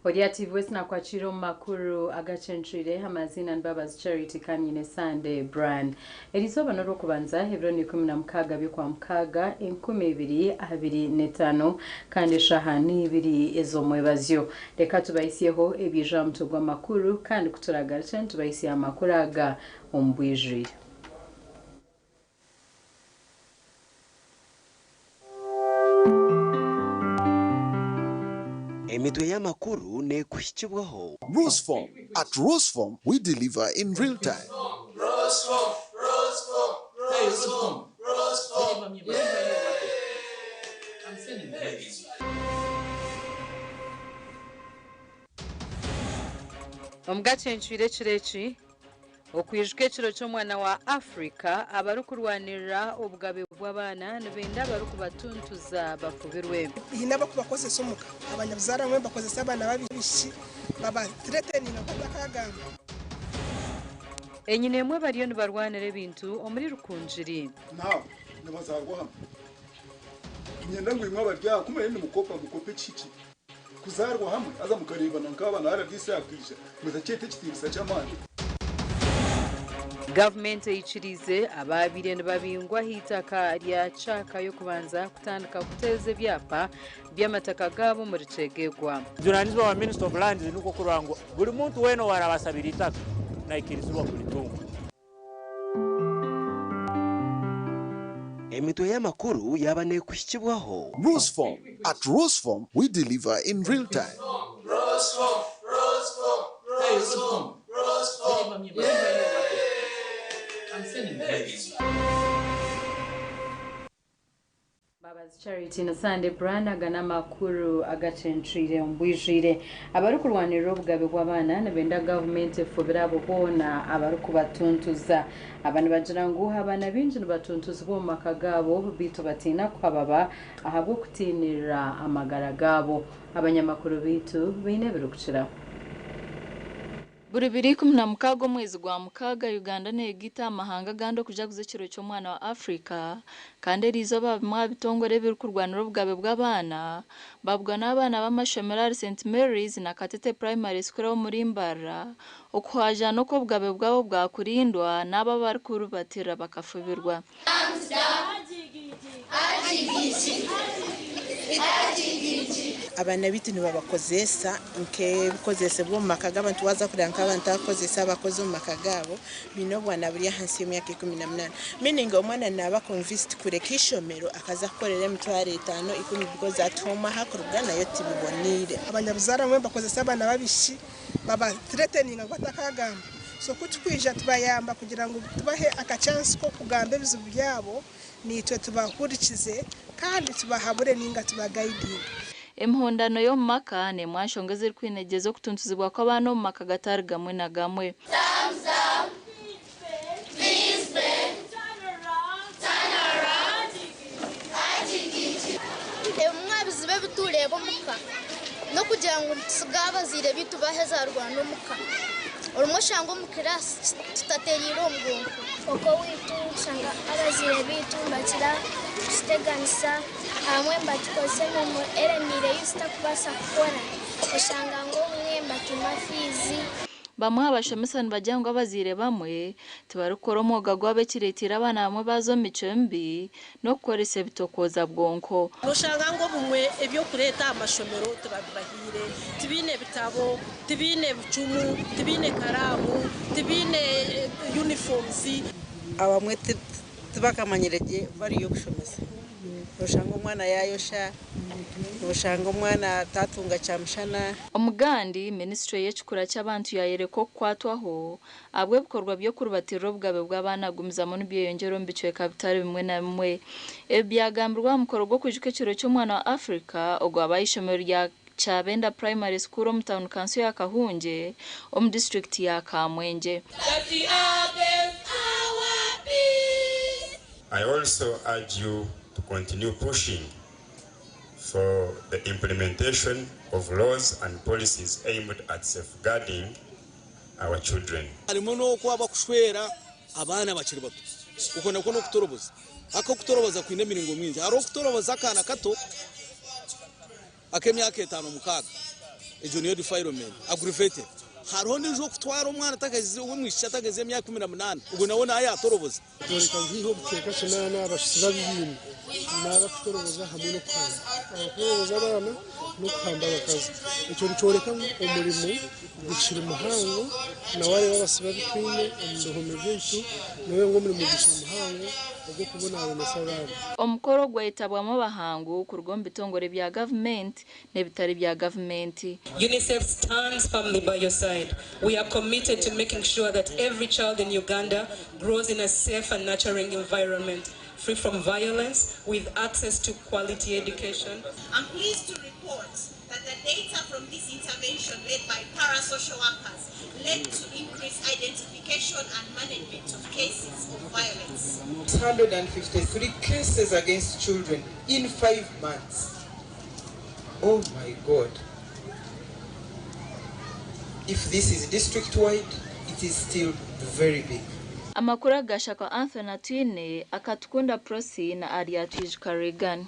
Ori aha TV West nakwakira omu makuru agacencwire amaziina ni Mbabazi Charity kandi nyine Sunday Brian. Erizooba n'orwokubanza ebiro ni 16 by'okwamukaaga 2025 kandi eshaaha ni ibiri ez'omwebazyo. Reka tubahisyeho ebiija aha mutwe gw'amakuru kandi kuturagarukye nitubahisya amakuru aga omu bwijwire. Emitwe y'amakuru neekuhikibwaho. Rusform, At Rusform, we deliver in real time. Omu gacencwire ekiro eki, Okwijuka ekiro ky'omwana wa Africa, abarikurwanirira obugabe bw'abaana nibenda abarikubatuntuza bafubirwe. Haine abarikubakozesa omuka, abanyabuzaare abamwe nibakozesa abaana b'abaishiki babatireteninga ngu batakagamba. Enyina emwe bariyo nibarwanira ebintu omuri Rukungiri. Naabo nibazaarwa hamwe. Niinyenda ngu imwe abari aha ku muriyo nimukopa, mukope ekihikire. Kuzaarwa hamwe haza mukareebana nk'aba na rdc akaija mutakyeta ekitiinisa ky'amaani. Gavumenti eikiriize abaabaire nibabingwa ah'eitaka rya Kyaka y'okubanza kutandika kuteeza ebyapa by'amataka gaabo omuri Kyegegwa. Obujunaanizibwa bwa Minister of Lands nikwo kurora ngu buri muntu weena owaaraba asabire eitaka naikirizibwa kuritunga. Emitwe y'amakuru yaaba neekuhikibwaho. Rusform, At Rusform, we deliver in real time. Mbabazi Charity na Sunday Brian aga n'amakuru agacencwire omu bwijwire. Abarikurwanirira obugabe bw'abaana nibenda gavumenti efubire abo boona abarikubatuntuza. Aba nibagira ngu abaana baingi nibatuntuzibwa omu maka gaabo beitu batiina kuhababa ahabw'okutiinirira amagara gaabo. Abanyamakuru beitu baine ebirikukiraho. Buri biro 16 omwezi gwa Mukaaga, Uganda neegaita aha mahanga agandi okujaguza ekiro ky'omwana wa Africa kandi eriizooba bimwe aha bitongore ebirikurwanira obugabe bw'abaana babugana abaana b'amashomero ahari St Mary's na Katete Primary School omuri Mbarara okuhwajana oku obugabe bwabo bwakurindwa n'abo abarikurubatirira bakafubirwa. Abaana baitu nibabakozeesa nk'ebikozesebwa omu maka g'abantu. Waaza kureeba nk'abantu abakukozesa abakozi omu maka gaabo baine obwana buri ahansi y'emyaka 18. Meaning omwana naaba convinced kureka eishomero akaza kukorera emitwaro etaano, ikumi because at home ahu akuruga nayo tibiboneire. Abanyabuzaare abamwe nibakozesa abaana b'abaishiki baba threateninga ngu batakagamba. So ku tukwija tubayamba kugira ngu tubahe aka chance k'okugamba ebizibu byabo, naitwe tubahurikize kandi tubahabure ninga tuba guidinge. Emihondano y'omu maka n'emwe aha nshonga ezirikwinegyeza okutuntuzibwa kw'abaana omu maka gatari gamwe na gamwe. Ebimwe aha bizibu ebi tureeba omuka n'okugira ngu nitusiga abazaire baitu baaheza rwana omuka. Orumwe oshanga omu kiraasi tutatereire omu bwonko. Okw'owaitu oshanga abazaire baitu nibakira kututeganisa, abamwe nibatukozesa emirimo eremeire ei tutakubaasa kukora. Oshanga ngu obumwe nibatwima fiizi. Bamwe aha bashomesa nibagira ngu abazaire bamwe tibarikukora omwoga gwabo ekireeteire abaana bamwe baaza omu micwe mibi n'okukoresa ebitokooza bwonko. Noshanga ngu obumwe eby'okureeta aha mashomero tibabibahaire, tibaine bitabo, tibaine bicumu, tibaine karaamu, tibaine uniforms. Abamwe tibakamanyire gye value y'okushomesa. Noshanga omwana yaayosha, noshanga omwana ataatunga kyamushana. Omugandi, minisiture y'ekikura ky'abantu yayoreka okukwatwaho ahabw'ebikorwa by'okurubatirira obugabe bw'abaana kugumizamu nibyeyongyera omu bicweka bitari bimwe na bimwe. Ebi byagambirwe aha mukoro gw'okwijuka ekiro ky'omwana wa Africa ogwaba aha ishomero rya Kyabenda Primary School omu tauni kanso ya Kahungye omu disiturikiti ya Kamwengye. I also urge you to continue pushing for the implementation of laws and policies aimed at safeguarding our children. Harimu n'oku abarikushwera abaana bakiri bato. Okwo nakwo n'okutoroboza. Haka okutoroboza kwine emiringo mingi. Hariho okutoroboza akaana kato ak'emyaka etaano mukaaga. Egyo niyo defilement aggravated. Hariho ondiijo okutwara omwana atakahikize w'omwishiki atakahikize emyaka 18, ogwo nawe nawe yaatoroboza. Kworeka ngu haihi obucweka kinaana abashutsi babibaine n'abakutoroboza hamwe n'okuhamba. Abakutoroboza abaana n'okuhamba abakazi. Ekyo nikyoreka ngu omurimo gukiri muhango na wareeba abasibe abu twine omu bihome byaitu noreeba ngu omurimo gukiri muhango ogw'okubonabonesa abaana. Omukoro gwetabwamu abahangu kuruga omu bitongore bya gavumenti n'ebitari bya gavumenti. UNICEF stands firmly by your side. We are committed to making sure that every child in Uganda grows in a safe and nurturing environment, free from violence, with access to quality education. I'm pleased to report that the data from this intervention led by parasocial workers led to increased identification and management of cases of violence. 153 cases against children in 5 months. Oh my God. If this is district-wide, it is still very big. Amakuru agashakwa Anthony Atwine, Akatukunda Prossy na Aryatwijuka Reagan.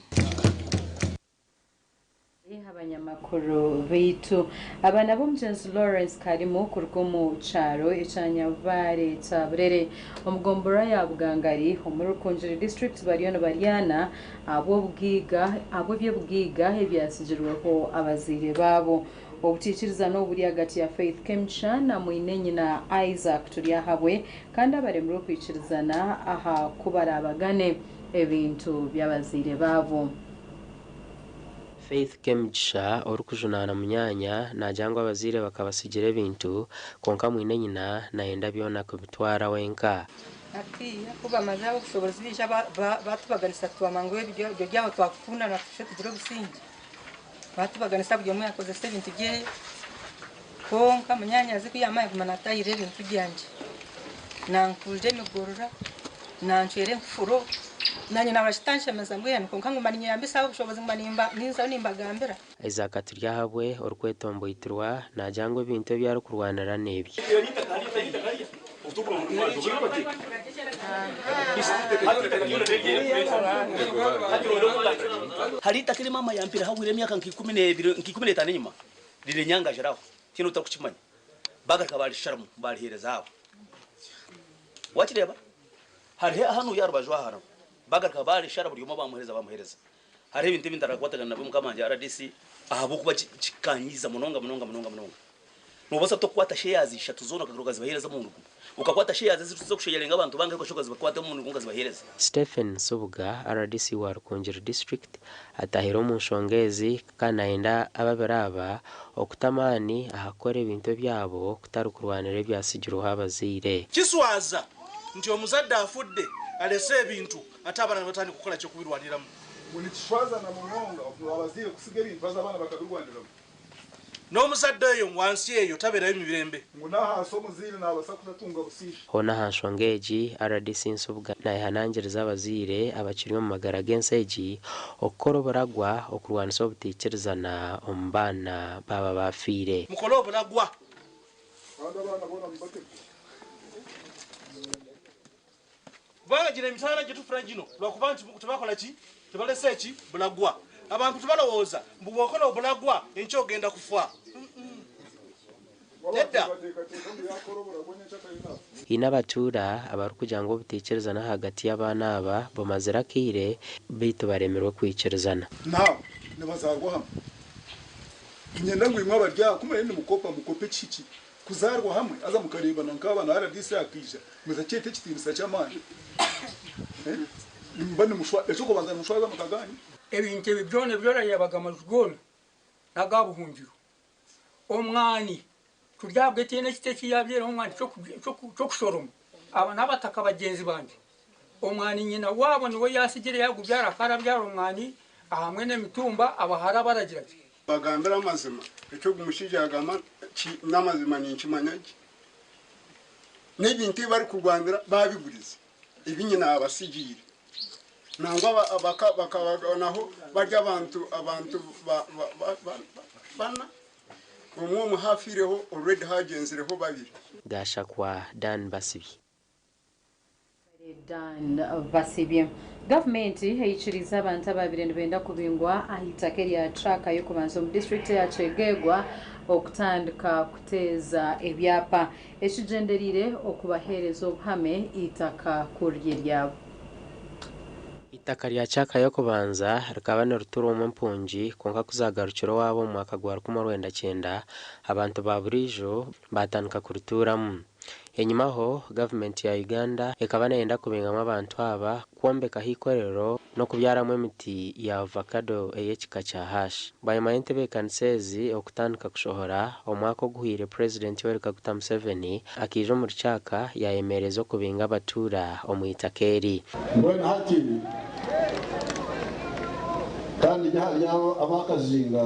Abanyamakuru baitu aba nab'omugyenzi Lawrence Karimu kuruga omu kyaro ekya Nyabubare Kyaburere omu gomborora ya Bugangari omuri Rukungiri district bariyo nibaryana ahabw'eby'obugaiga ebyatsigirweho abazaire baabo. Obutiikirizana oburi ahagati ya Faith Kemigisha na mwine nyina Isaac Turyahabwe kandi abaremirwe okwikirizana aha ku baraabagane ebintu by'abazaire baabo. Faith Kemigisha orikujunaana munyaanya naagira ngu abazaire bakabasigira ebintu kwonka mwine nyina nayenda byona kubitwara wenka. Hatiiya ku bamaze ab'obushobozi baija batubaganisa twamanya ngu ebyo byabo twakukundana tushe tugire obusingye. Batubaganisa buri omwe yakozesa ebintu bye kwonka munyaanyazi ku yaamanya kuguma naatahirira ebintu byangye. Nankurira emigorora, nancwera enfuro, naanye nahurira kitanshemeza mbwenu kwonka nguma niinyeyambisa ab'obushobozi nguma ninzayo nimbagambira. Isaac Turyahabwe orikwetomboitirwa naagira ngu ebintu ebi arikurwanira n'ebye. Hari itaka eri maama yampire hahwire emyaka nka ikumi n'ebiri nka 15 enyima ririnyangajiraho tihaine otarikukimanya bagaruka barisharamu bariheereza abo wakireeba hariho hanuya aha rubaju aha hariho bagaruka barishara buri omwe bamuheereza bamuheereza hariho ebintu ebi ntarakwatagana nabyo mukama wangye RDC ahabw'okuba kikanyiiza munonga munonga munonga munonga. Noobaasa ota kukwata shares ishatu zoona okagaruka okazibaheereza omurundi gumwe? Okakwata shares ezirikuza abantu bangahi okashuba okazibakwata omurundi gumwe okazibaheereza? Stephen Nsubuga, rdc wa Rukungiri District atahire omu nshonga ezi kandi nayenda ababiri aba okuta amaani aha kukora ebintu ebyabo kutari kurwanira ebyatsigirweho abazaire. Kiswaza nti omuzadde afudde alese ebintu ate abaana nibatandika kukola ki okubirwaniramu. Ngu nikishwaza na munonga abazaire kusiga ebintu haza abaana bakabirwaniramu. N'omuzadde oyo wansi eyo tabeerayo mirembe. Ngu n'ahansi omuzaire naabaasa kutatunga busingye. Hoona aha nshonga egi, rdc Nsubuga nayehanangiriza abazaire abakiri omu magara g'ensi egi okukora oburagwa okurwanisa obutaikirizana omu baana baaba baafiire. Mukore oburagwa. Kandi abaana boona mubategye. Kubanga gino emitawaana gye tufuna gino lwakuba nti tebakola ki? Tebalese ki? Bulagwa. Abantu tebalowooza mbu bw'okola obulagwa enkya ogenda kufa. Nedda. Haine abatuura abarikugira ngu obutaikirizana ahagati y'abaana aba bumazire akaire beitu baremirwe kwikirizana. Naabo nibazaarwa hamwe. Niinyenda ngu imwe abari aha ku muraabe nimukopa mukope ekihikire. Kuzaarwa hamwe haza mukareebana nk'aba na rdc akaija mutakyeta ekitiinisa ky'amaani. Nimuba nimushwa eky'okubanza nimushwaza amaka gaanyu. Ebintu ebi byona ebi orareebaga amaju goona n'aga buhungiro. Omwani turi ahabwe tihaine ekiti eki yaabyaireho omwani ky'okushoroma. Aba n'abataka bagyenzi bangye. Omwani nyina waabo niwe yaatsigire yaagubyara akarabyara omwani ahamwe n'emitumba abahara baragira gye. Bagambire amazima, eki ogu mushaija yaagamba n'amazima ninkimanya gye. N'ebintu ebi barikurwanira baabigurize, ebi nyina yaabatsigiire. Nangwa bakabaganaho bari abantu abantu bana, omwe omu haafiireho already haagyenzireho babiri. Gashakwa Dan Basibye. Dan Basibye. Gavumenti eikiriize abantu ababaire nibenda kubingwa aha itaka erya Kyaka y'okubanza omu disiturikiti eya Kyegegwa okutandika kuteeza ebyapa ekigyendereire okubaheereza obuhame eitaka ku riri eryabo. Eitaka rya Kyaka y'okubanza rikaba niriturwamu empungi kwonka ku zaagarukire owaabo omu mwaka gwa 1990, abantu ba buriijo baatandika kurituuramu. Enyimaho, gavumenti ya Uganda ekaba neyenda kubingamu abantu aba, kwombekaho eikorero n'okubyaramu emiti ya ovakado ey'ekika kya Hass. Bwanyima y'entebeekanisa ezi okutandika kushohora, omwaka oguhweire Purezidenti Yoweri Kaguta Museveni akaija omuri Kyaka yaayemereza okubinga abatuura omu itaka eri. Mbwenu hati ka ndi ahari abo ab'akazinga.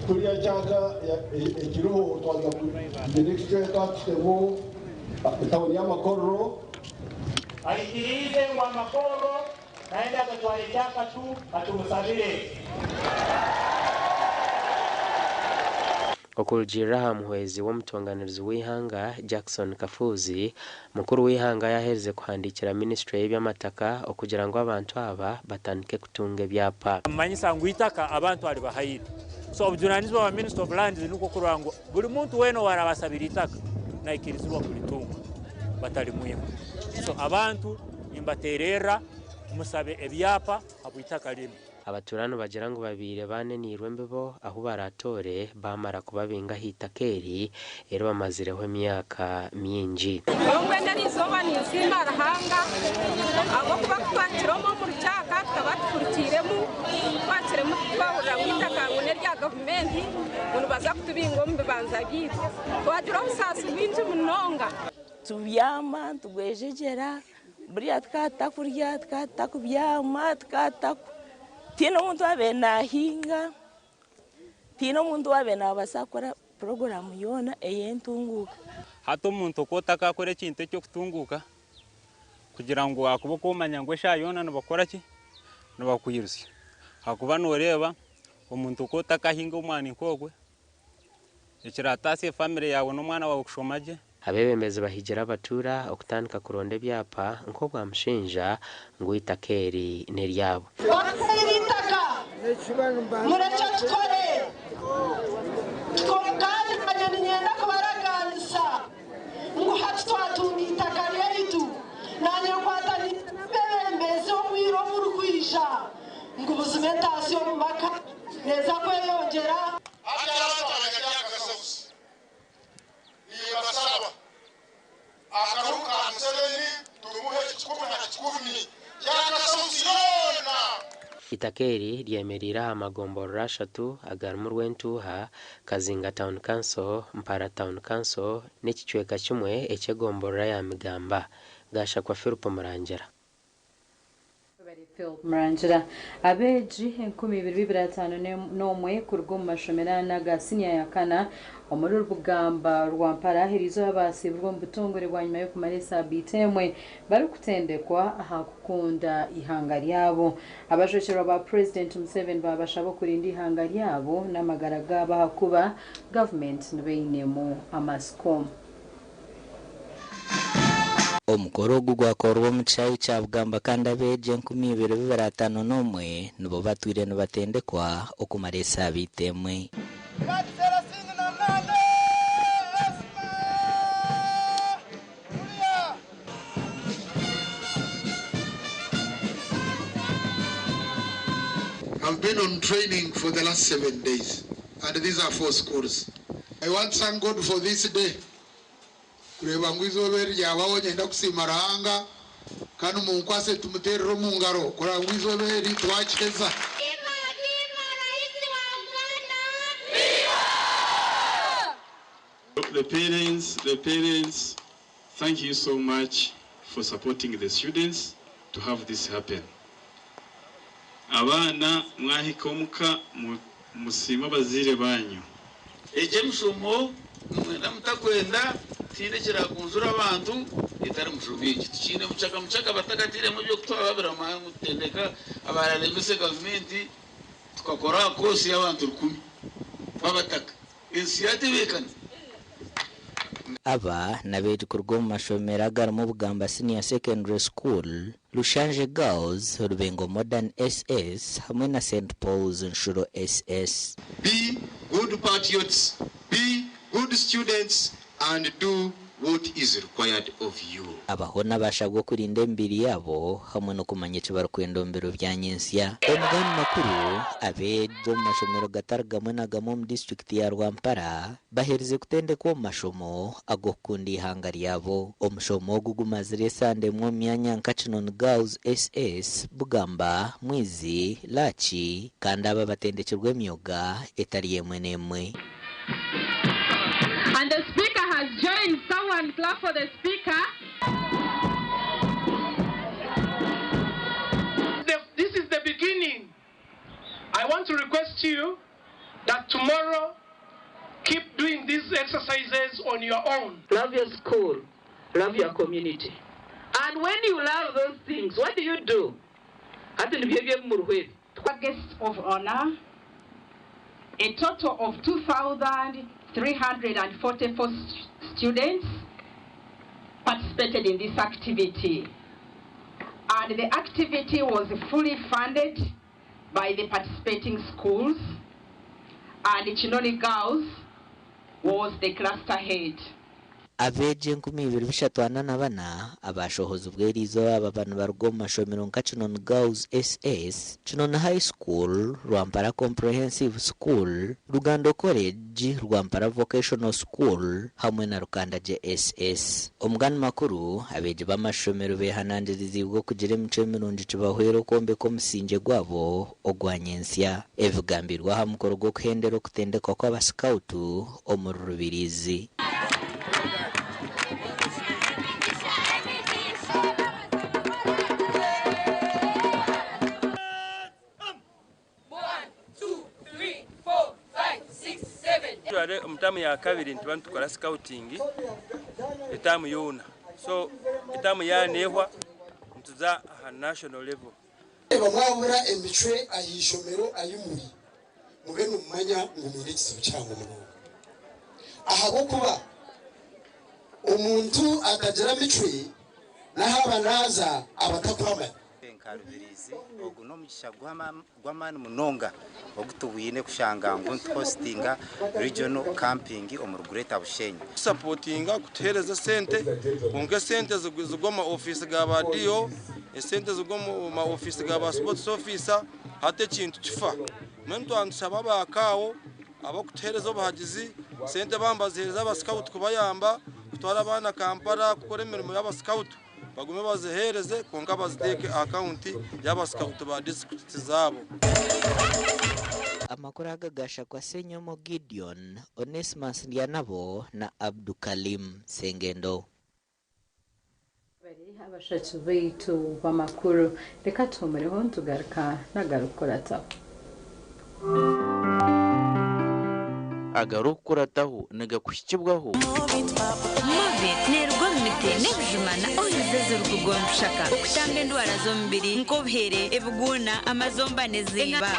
Kuriya kyaka ekiriho twaza kugira ekicweka tutemu etawuni y'amakorero. Aikiriize ngu amakorro nayenda agatware Kyaka tu katumusabire. Okurugiirira aha muhwezi w'omutonganirizi w'eihanga, Jackson Kafuuzi, mukuru w'eihanga yaaherize kuhandiikira minisiture y'eby'amataka okugira ngu abantu aba batandike kutunga ebyapa. Manyisa ngu eitaka abantu aribahaire. So obujunanizibwa bwa Ministry of Lands nikwo kurora ngu buri muntu weena owaraba asabire eitaka naikirizibwa kuritunga batarimwiha. So abantu nimbateererra musabe ebyapa habw'eitaka rinu. Abatuura nibagira ngu babaire baaneniirwe embibo ahu baraatoore baamara kubabinga aha itaka eri eri bamazireho emyaka mingi. Nyowe mbwenu eri izooba ninsiima Ruhanga ahabw'okuba ku twahikire omu omuri Kyaka tukaba tufurikiiremu, twahikiremu twahurira ngu eitaka ngu n'erya gavumenti ngu nibaza kutubinga omu bibanja byaitu. Twagira obusaasi bwingi munonga. Tubyama tugwejegyera buriya tukaba tutakurya tukaba tutakubyama tukaba tutaku tihaine omuntu owaabaire naahinga tihaine omuntu owaabaire naabaasa kukora puroguraamu yoona ey'entunguuka. Hati omuntu oku otakakora ekintu eky'okutunguuka kugira ngu wakuba okomanya ngu eshaaha yoona nibakukora ki? Nibakwirutsya. Ahakuba noreeba omuntu oku otakahinga omwani nk'ogwe ekirataasya efamire yaawe n'omwana waawe kushoma gye. Abeebembezi bahigire abatuura okutandika kuronda ebyapa nk'obwa mushinja ngu eitaka eri n'eryabo. Bakuhaire eitaka, murekye tukore. Tukore kandi naanye niinyenda kubaragaanisa ngu hati twatunga eitaka ryaitu, naanye nkwataniise n'abeebembezi obwire oburikwija ngu buzima entaasya omu maka neeza kweyongyera. Hati abantu abanyarya Kasausi nimbasaba akaruhu ka Museveni tumuhe kikumi na kikumi kya Kasausi yoona. Eitaka eri ryemereire aha magomborora ashatu agarimu Rwentuuha, Kazinga Town Council, Mpara Town Council n'ekicweka kimwe eky'egomborora ya Migamba. Gashakwa Philp Murangira. Philp Murangira. Abeegi 2501 kuruga omu mashomero ana aga siniya ya kana omuri Rubugamba Rwampara eriizooba baasiibirwe omu butongore bwanyima y'okumara esaabiiti emwe barikutendekwa aha kukunda eihanga ryabo. Abajwekyerwa ba Purezidenti Museveni baabashaba okurinda eihanga ryabo n'amagara gaabo ahakuba gavumenti nibainemu amatsiko. Omukoro ogu gwakorwa omu kishaayi kya Bugamba kandi abeegi 2501 nibo batwire nibatendekwa okumara esaabiiti emwe. I've been on training for the last 7 days and these are four schools. I want to thank God for this day. Kureeba ngu eizooba eri ryabaho nyenda kusiima Ruhanga kandi munkwase tumuteerere omu ngaro kureba ngu eizooba eri twakiheza. The parents, thank you so much for supporting the students to have this happen. Abaana mwahika omuka musiime abazaire banyu. Egyo emishomo mwenda mutakwenda tiine kirakunzura abantu etari mushomo egi tukiine mucaka mucaka batakatiremu ebyokutwababira kutendeka abararemese gavumenti tukakora kosi y'abantu 1,000 babataka ensi yatebeekana. Aba n'abeegi kuruga omu mashomero agarimu Bugamba Senior Secondary School, Lushanje Girls, Rubengo Modern SS hamwe na St Paul's Nshuro SS. Be good patriots, be good students, and do what is required of you. Abaho n'abashabwa okurinda emibiri yaabo hamwe n'okumanya eki barikwenda omu biro bya nyentsya. Omugani makuru, abeegi omu mashomero gatari gamwe na gamwe omu disiturikiti ya Rwampara baherize kutendekwa omu mashomo ag'okukunda eihanga ryabo. Omushomo ogu gumazire esande emwe omu myanya nka Kinoni Girls SS, Bugamba, Mwizi, Laaki kandi aba batendekirwe emyoga etari emwe n'emwe. And the speaker has joined. Someone clap for the speaker. This is the beginning. I want to request you that tomorrow keep doing these exercises on your own. Love your school, love your community. And when you love those things, what do you do? Hati nibyo ebyemuruhweri. Guest of honor, a total of 2,344 students participated in this activity. And the activity was fully funded by the participating schools, and Chinoni Girls was the cluster head. Abeegi 2344 abashohozibwa eriizooba aba banu baruga omu mashomero nka Kinoni Girls SS, Kinoni High School, Rwampara Comprehensive School, Rugando College, Rwampara Vocational School hamwe na Rukandagye SS. Omugani makuru, abeegi b'amashomero beehanangiriziibwe okugira emicwe mirungi kibahwere okwombeka omusingye gwabo ogwa nyentsya. Ebigambirwe aha mukoro gw'okuhendera okutendekwa kw'abasikautu omuri Rubirizi. Tware omu taamu ya kabiri nituba nitukora scouting etaamu yoona, so etaamu yaaba neehwa nituza aha national level. Reeba mwabura emicwe aha ishomero ahi muri, mube nimumanya ngu mwine ekizibu kihango munonga. Ahabw'okuba omuntu atagira micwe, n'ahaaba naaza aba atakuhamanya. Nka Rubirizi, ogu n'omugisha gw'amaani munonga ogu tubwine kushanga ngu nituhostinga regional camping omuri Greater Bushenyi. Kusapotinga kutuheereza esente kwonka esente zigwa omu maofiisi ga ba DO, esente zigwa omu maofiisi ga ba sports officer, hati ekintu kifa. Mbwenu twaba nitushaba aba CAO abarikutuheereza obuhagizi, sente baaba nibaziheereza abasikauti kubayamba kutwara abaana Kampala kukora emirimo y'abasikauti, bagume baziheereze kwonka baziteeke aha akawunti y'abasikauti ba disiturikiti zaabo. Amakuru aga gashakwa Ssenyomo Gideon, Onesmus Ndyanabo na Abdukalim Sengendo. Bari abashaki baitu b'amakuru, reka tuhumureho nitugaruka n'agarikukurataho. Agarikukurataho nigakuhikibwaho. Movit neeruga omu miti n'ebijuma na oils ezirikugondushaka okutamba endwara z'omubiri nk'obuhere, ebiguuna, amazomba n'ezimba.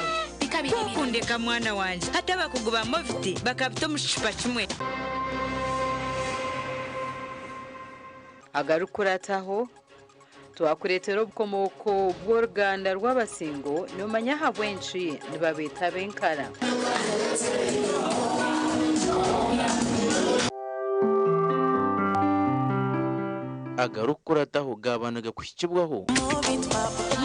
Kwokundeka mwana wangye, hati abakugu ba Movit bakabita omu kicupa kimwe. Agarikukurataho, twakureetera obukomooko bw'oruganda rw'Abasingo, noomanya ahabw'enki nibabeeta ab'enkara. Agarikukurataho gaaba nigakuhikibwaho.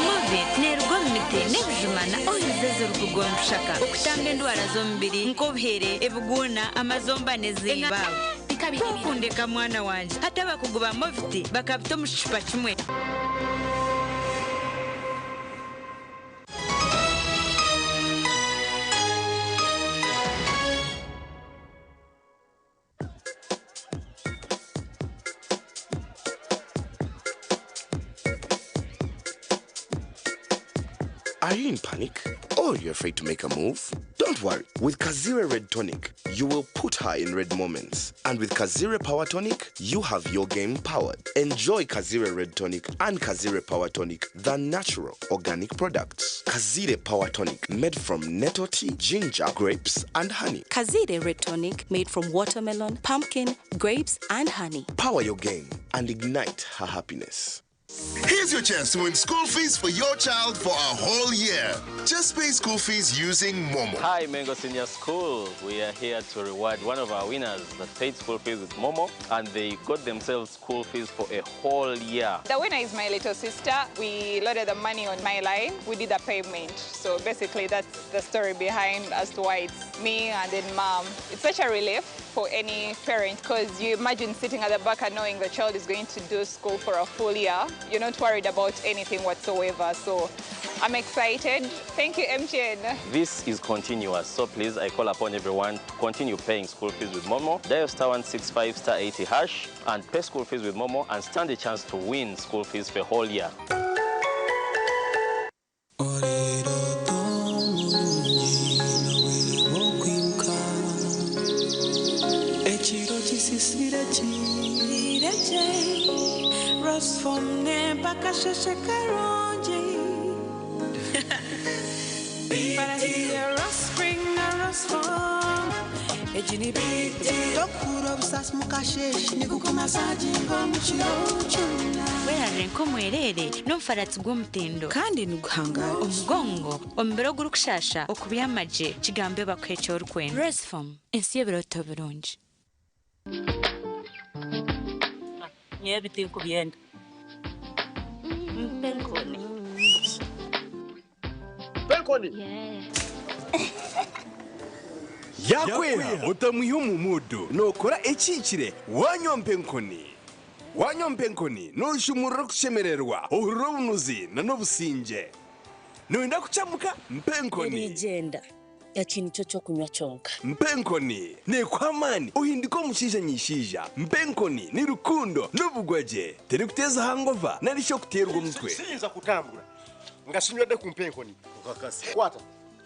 Movit neeruga omu miti n'ebijuma na oils ezirikugondushaka okutamba endwara z'omubiri nk'obuhere, ebiguuna, amazomba n'ezimba. Kwokundeka mwana wangye, hati abakugu ba Movit bakabita omu kicupa kimwe. Are you in panic? Or you're afraid to make a move? Don't worry, with Kazire Red Tonic, you will put her in red moments. And with Kazire Power Tonic, you have your game powered. Enjoy Kazire Red Tonic and Kazire Power Tonic, the natural organic products. Kazire Power Tonic, made from nettle tea, ginger, grapes, and honey. Kazire Red Tonic made from watermelon, pumpkin, grapes, and honey. Power your game and ignite her happiness. Here's your chance to win school fees for your child for a whole year. Just pay school fees using Momo. Hi, Mengo Senior School. We are here to reward one of our winners that paid school fees with Momo, and they got themselves school fees for a whole year. The winner is my little sister. We loaded the money on my line. We did a payment. So basically, that's the story behind as to why it's me and then mom. It's such a relief for any parent because you imagine sitting at the back and knowing the child is going to do school for a full year. You're not worried about anything whatsoever. So I'm excited. Thank you, MTN. This is continuous, so please, I call upon everyone to continue paying school fees with Momo. Dial star 165 star 80 hash and pay school fees with Momo and stand a chance to win school fees for a whole year. Ekiro kisisire kireje Rosfom mpaka sheshe karungi Tokura obusasi mukasheshe nigukumasaginga omu kiro kyona Werarire nk'omwerere n'omufaratsi gw'omutindo kandi niguhangara omugongo omubiri ogurikushasha okubyamagye kigambe bakuha eki orikwenda Resform ensi y'ebiroto birungi. Nyewe bitinkubyenda mpenkoni Penkoni. Yakwera utamwiha omumudu nokora ekikire wanywa mpenkoni wanywa mpenkoni noshumurira okushemererwa ohurira obunuzi na n'obusinge noyenda kucamuka mpenkoni erigenda eki nikyo kyokunywa kyonka mpenkoni nekwamani ohindika omushaija nyishaija mpenkoni ni rukundo n'obugwagye terikuteza hangova narishi okuteerwa omutwe Siyinza kutambula nga sinywedde ku mpenkoni. Kwata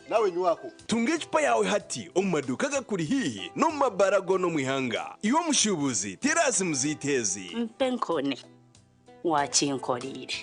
nawe nywako. Tunga ecupa yawe hati omu maduuka gakuri hihi n'omu mabara goona omu ihanga iwe omushuubuzi terasi muziteezi mpenkoni wakinkoriire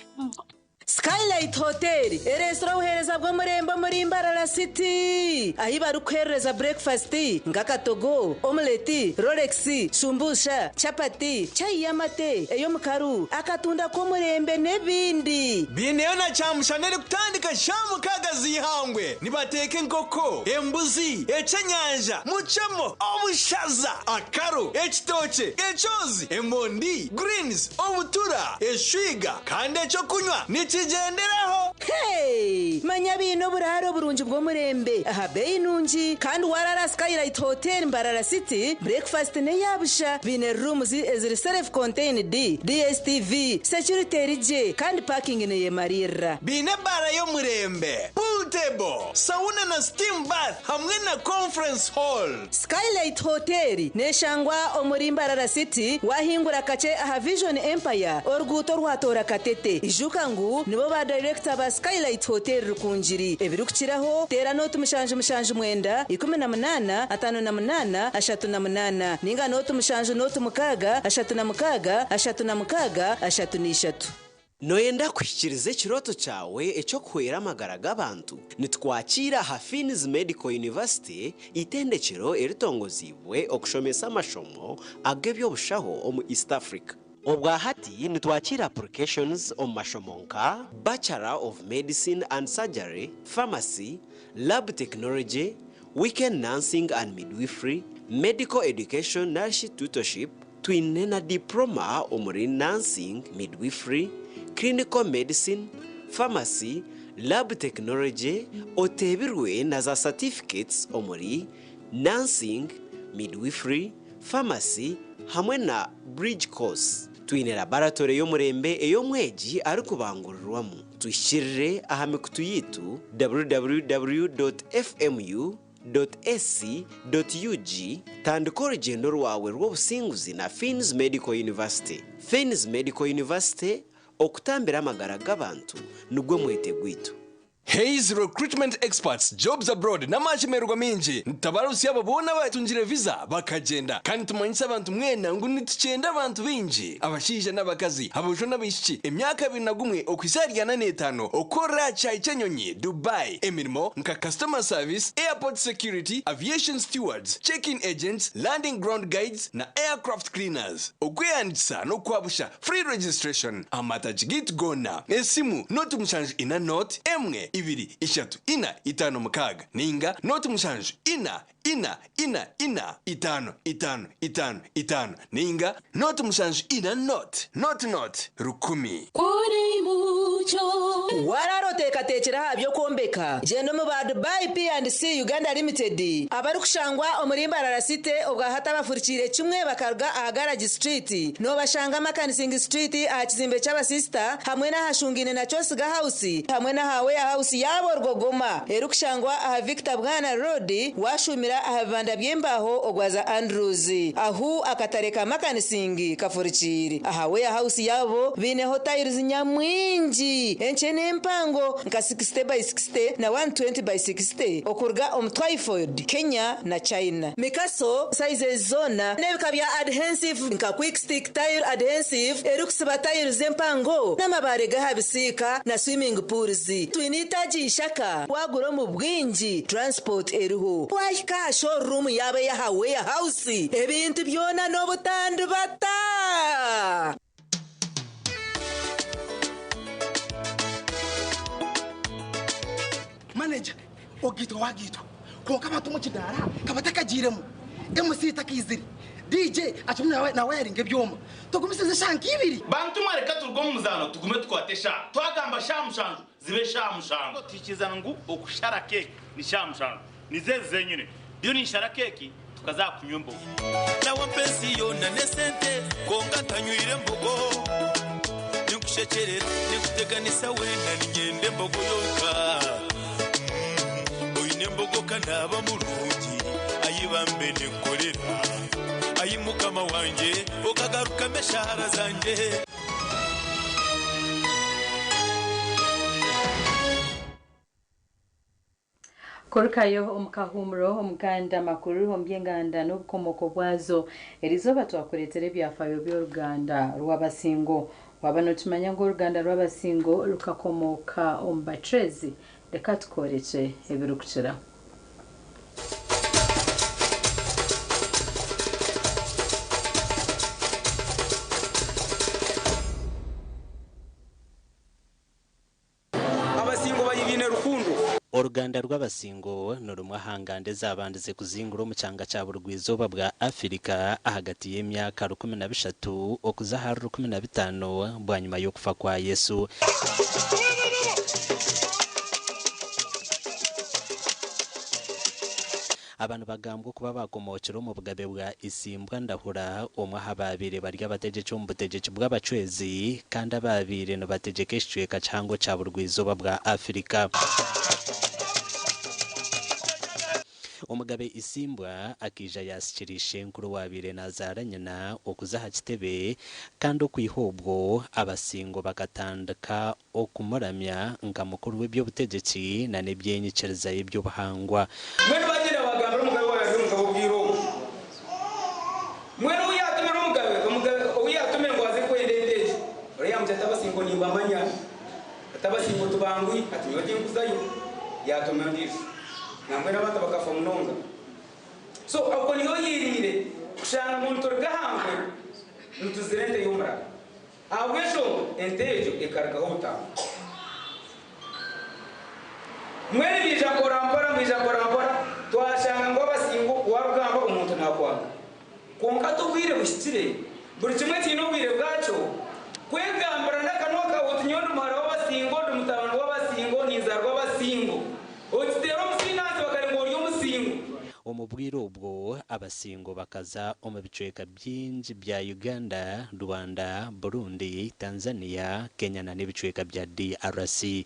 Skylight Hotel eresura obuheereza bw'omurembe omuri Mbarara City ahi barikuherereza breakfast nk'akatogo omeleti rolex shumbusha chapati chai y'amate ey'omukaru akatunda k'omurembe n'ebindi. Bineyo na kyamushana erikutandika sha 6 z'ihangwe nibateeka enkoko embuzi ekyenyanja mucemo obushaza akaro ekitookye ekyozi emondi greens obutura eshwiga kandi ekyokunywa nikigenderaho. Hey! Manya biine oburaro oburungi bw'omurembe aha beyi nungi kandi warara Skylight Hotel Mbarara City breakfast neyabusha biine rooms eziri self contained DSTV security erigye kandi parking neyemarira. Biine ebara y'omurembe pool table sauna na steam bath hamwe na conference hall. Skylight Hotel neshangwa omuri Mbarara City wahingura kache aha Vision Empire oruguuto rwatora Katete ijuka ngu nibo ba director ba Skylight Hotel Rukungiri ebirikukiraho teera noti 779 18 58 38 ninga noti 7 noti 6 36 36 33. Noyenda kuhikiriza ekiroto kyawe ekyokuhwera amagara g'abantu nitwakiira aha Finis Medical University itendekero eritongozibwe okushomesa amashomo ag'ebyobushaho omu East Africa. Obwahati nitwakiira applications omu mashomo nka Bachelor of Medicine and Surgery, Pharmacy, Lab Technology, Weekend Nursing and Midwifery, Medical Education narishi Tutorship, twine na diploma omuri Nursing, Midwifery, Clinical Medicine, Pharmacy, Lab Technology, otebirwe na za certificates omuri Nursing, Midwifery, Pharmacy hamwe na Bridge Course. Twine laboratory y'omurembe ey'omwegi arikubangurirwamu. Tuhikirire aha mikutu yitu www.fmu.ac.ug tandika orugendo rwawe rw'obusinguzi na Finis Medical University. Finis Medical University okutambira amagara g'abantu nigwo mwete gwitu. Hays Recruitment Experts Jobs Abroad n'amashemererwa mingi nitutabarutsya abo boona abatungire visa bakagyenda. Kandi nitumanyisa abantu mwena ngu nitukyenda abantu baingi, abashaija n'abakazi, aboojo n'abaishiki, emyaka 21 okuhitsya ahari 45 okukorera aha kishaayi ky'enyonyi Dubai emirimo nka Customer Service, Airport Security, Aviation Stewards, Check-in Agents, Landing Ground Guides na Aircraft Cleaners. Okwehandiikisa n'okwabusha, Free registration, Amatagi gaitu goona, esimu, 0 7 0 1 2 3 4 5 6 ninga 0 7 4 4 4 4 5 5 5 5 ninga 0 7 4 0 0 0 1000. Waraara oteekateekire aha by'okwombeka? Gyenda omu ba Dubai P&C Uganda Limited abarikushangwa omuri Mbarara City obwahati abafurikiire kimwe bakaruga aha Garage Street. Noobashanga Makanising Street aha kizimbe ky'abasisita hamwe n'ahashungaine na Kyosiga House hamwe n'aha Warehouse yaabo Rwogoma erikushangwa aha Victor Bwana Road waashuumira aha bibanda by'embaaho ogwaza Andrews ahu akatare ka Makanising kafurikiire. Aha Warehouse yaabo baineho tiles nyamwingi enkye n'empango nka 60 by 60 na 120 by 60 okuruga omu Twyford, Kenya na China. Mikaso sizes zoona n'ebika bya adhensive nka Quick Stick Tile Adhensive erikusiba tiles empango n'amabaare g'aha bisiika na swimming pools. Twine eitaagi Ishaka, waagura omu bwingi transport eriho. Waahika aha showroom yaabo ey'aha Warehouse ebintu byona n'obutandibata. Manager, ogaitwa wagaitwa kwonka abantu omu kidaara ka batakagiiremu, MC takaizire, DJ akirimu nawayaringa ebyoma, tugumisirize eshaaha nk'ibiri. Bantu mwe reka turuge omu muzaano tugume tukwate eshaaha. Twagamba shaaha 7 zibe shaaha 7. Tuhikirizana ngu okushara keeki ni shaaha 7. Nizo ezi zenyine. Ndiyo ninshara keeki tukaza aha kunywa embogo. Nawe mpa ensi yoona n'esente kwonka ntanywire mbogo. Ninkushekyerera, ninkuteganisa weena niinyenda embogo yonka. Oine embogo ka naaba murungi, ai bambe ninkukorera. Ai Mukama wangye, okagarukamu eshaara zangye. Kurukayo omu kahuumuro omuganda amakuru omu by'enganda n'obukomooko bwazo. Erizooba twakureetera ebyafaayo by'oruganda rw'Abasingo. Waaba nookimanya ngu oruganda rw'Abasingo rukakomooka omu Bacwezi? Reka tukworekye ebirikukiraho. Abasingo baine rukundo. Oruganda rw'Abasingo ni rumwe aha nganda ezaabandize kuzingura omu kyanga kya burugwa-izooba bwa Afirika ahagati y'emyaka 13 okuza ahari 15 bwanyima y'okufa kwa Yesu. Aba nibagambwa okuba baakomookire omu bugabe bwa Isimbwa Ndahura, omwe aha baabaire bari abategyeki omu butegyeki bw'Abacwezi kandi abaabaire nibategyeka ekicweka kihango kya burugwa-izooba bwa Afirika. Omugabe Isimbwa akaija yaasikira ishenkuru owaabaire naazaara nyina okuza aha kitebe kandi okwiha obwo Abasingo bakatandika okumuramya nka mukuru w'eby'obutegyeki na n'eby'enyikiriza y'eby'obuhangwa. Mbwenu baagyenda baagambira omugabe waaba ari omugabe obwire obwo. Mbwenu ou yaatumire omugabe, omugabe ou yaatumire ngu aze kwenda ente egyo, oriya yaamugira ati, Abasingo nimbamanya, ati, Abasingo tibangwi, ati, Nyowe tinkuzayo. Yaatuma ondiijo. Nambwenu abantu bakafa munonga. So okwo niho oyiiriire kushanga ngu nituruga aha nkwe nituzira ente y'omurara. Ahabw'enshonga ente egyo ekarugaho obutamba. Mbwenu baija mporampora, baija mporampora, twashanga ngu Abasingo warugamba omuntu nakwanga. Kwonka hati obwire buhikire, buri kimwe kiine obwire bwakyo. Kwegambira n'akanwa kaawe oti nyowe ndi muhara w'Abasingo, ndi mutabani w'Abasingo, ninzaarwa Abasingo. Okiteera omusiinansi bakareba ngu ori Omusingo. Omu Omu bwire obwo, Abasingo bakaza omu bicweka bingi bya Uganda, Rwanda, Burundi, Tanzania, Kenya na n'ebicweka bya DRC.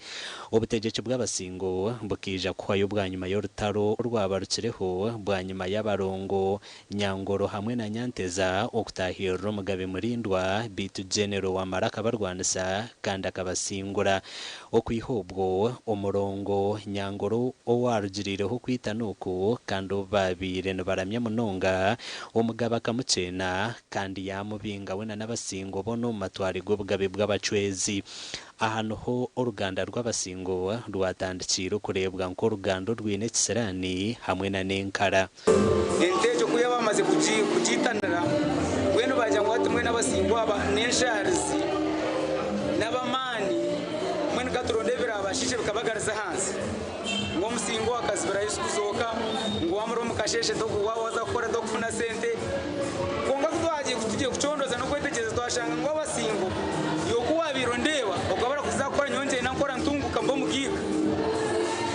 Obutegyeki bw'Abasingo bukaija kuhwayo bwanyima y'orutaro orwabarukireho bwanyima y'abarongo Nyangoro hamwe na Nyanteza okutaahirira Omugabe Murindwa beitu Genero Wamara akabarwanisa kandi akabasingura. Okwiha obwo, omurongo Nyangoro owarugiriireho okwitana oku kandi obu baabaire nibaramya munonga, omugabe akamukyena kandi yaamubinga we na n'Abasingo boona omu matware g'obugabe bw'Abachwezi. Aha niho oruganda rw'Abasingo rwatandikiire okureebwa nk'oruganda orwine ekisiraani hamwe na n'enkara. Ente egyo ku yaabamaze kugiitanira, mbwenu baagira ngu hati mbwenu Abasingo aba n'enshaarizi n'ab'amaani, mbwenu ka turonde ebiraabashiishe bikabagariza ahansi. Ngu Omusingo akazibira Yesu kuzooka, ngu waamura omu kasheeshe waaba waaza kukora tokufuna sente. Kwonka ku twagiire tugiire kucoondoza n'okwetegyereza twashanga ngu Abasingo iwe ku waabaire ondeeba okaba orikuza kukora nyowe ngyenda nkora ntunguka mba omugaiga.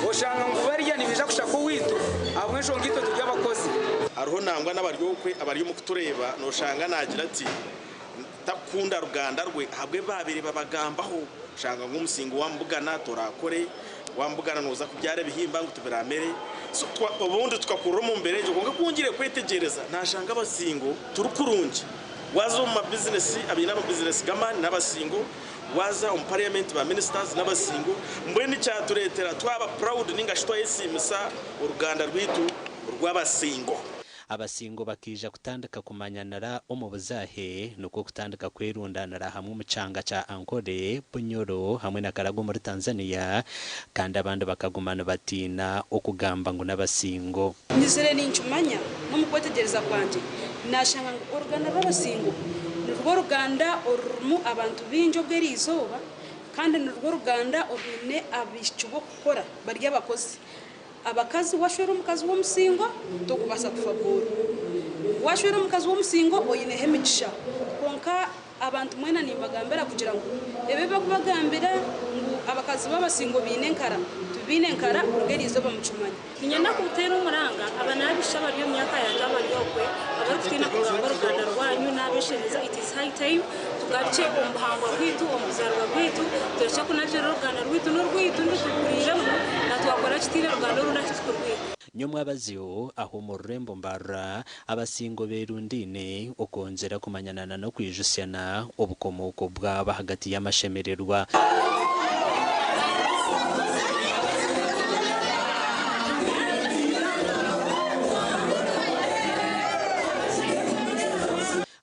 Oshanga ngu barya nibaija kushaka owaitu ahabw'enshonga itwe turi abakozi. Hariho nangwa n'abari okwe abari omu kutureeba nooshanga naagira ati takukunda ruganda rwe ahabw'ebi baabaire babagambaho. Oshanga ngu omusingo waamubugana toraakore, waamubugana nooza kubyara ebihimba ngu tibiraamere. So obundi tukakurira omu mbeera egyo kwonka ku ngiire kwetegyereza naashanga abasingo turi kurungi. Waaza omu mabizinesi abaine amabizinesi g'amaani n'abasingo, waaza omu parliament ba ministers n'abasingo, mbwenu kyatureetera twaba proud ninga shi twayesiimisa oruganda rwaitu rw'abasingo. Abasingo bakaija kutandika kumanyanira omu buzaahe, nikwo kutandika kwerundanira hamwe omu kyanga kya Ankole, Bunyoro hamwe na Karagwe omuri Tanzania, kandi abandi bakaguma nibatiina okugamba ngu n'Abasingo. Nyizire ninkimanya n'omu kwetegyereza kwangye naashanga ngu oruganda rw'Abasingo nirwo ruganda orurimu abantu baingi obw'eriizooba kandi nirwo ruganda orwine abaishiki b'okukora bari abakozi. Abakazi, Washwera omukazi w'omusingo tokubaasa kufa bworo. Washwera omukazi w'omusingo oyineho emigisha. Kwonka abantu mwena nimbagambira kugira ngu ebi ebibakubagambira ngu abakazi b'abasingo baine enkara, tibaine nkara kuruga eriizooba mukimanye. Niinyenda kuteera omuranga aba n'abaishiki abari omu myaka yangye abari okwe abarikutiina kugamba oruganda rwanyu n'abeshereza it is high time tugarukye omu buhangwa bwaitu omu buzaarwa bwaitu turekye kunagirira oruganda rwaitu n'orwaitu niturukuriremu na twakora kitiine ruganda orundi ahu tukurwiha. Nyomwabazyo aho omu rurembo Mbarara, Abasingo beerundaine okwongyera kumanyanana n'okwijusyana obukomooko bwabo ahagati y'amashemererwa.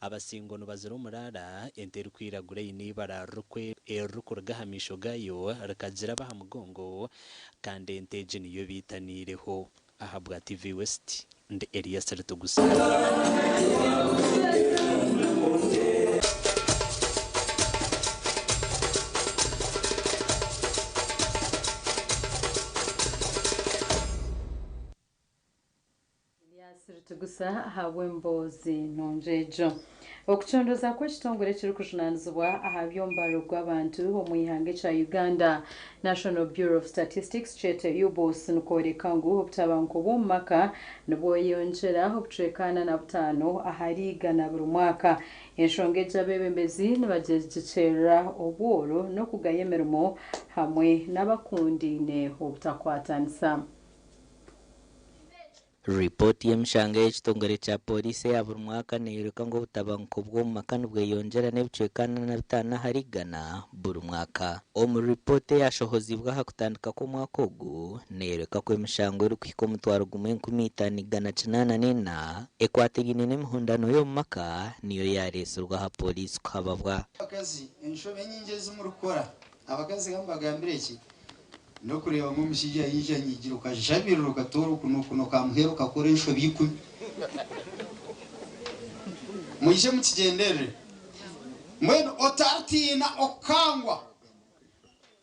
Abasingo nibazira omuraara, ente erikwiragura eine eibara eririkuruga aha maisho gaayo rikagira aba aha mugongo, Kandi ente egi niyo baitaniireho. Ahabwa TV West, ndi Elias Ritugusa. Elias Ritugusa ahabw'emboozi nungi egyo. Okucondooza kw'ekitongore ekirikujunaanizibwa aha by'omubaro gw'abantu omu ihanga ekya Uganda National Bureau of Statistics kyete UBOS nikworeka ngu obutabanguko bw'omu maka nibweyongyera obucweka 45 ahari igana buri mwaka. Enshonga egi abeebembezi nibagyegikyerera obworo n'okugaya emirimo hamwe n'abakundaine obutakwatanisa. Ripooti y'emishanga y'ekitongore kya Pooriisi eya buri mwaka neeyoreka ngu obutabanguko bw'omu maka nibweyongyera n'ebicweka 45 ahari igana buri mwaka. Omu ripooti eyashohoziibwe aha kutandika kw'omwaka ogu, neeyoreka ku emishango erikuhika 15,884 ekwatiraine n'emihondano y'omu maka niyo yaareetsirwe aha pooriisi kuhababwa. Abakazi, enshobe nyingi ezi murikukora, abakazi ka mbagambire eki, N'okureeba ngu omushaija yaija anyigiire okajabirira okatoora oku n'oku n'okamuheera okakora enshobi ikumi. Mwije mukigyenderere. Mbwenu otaritiina okukangwa.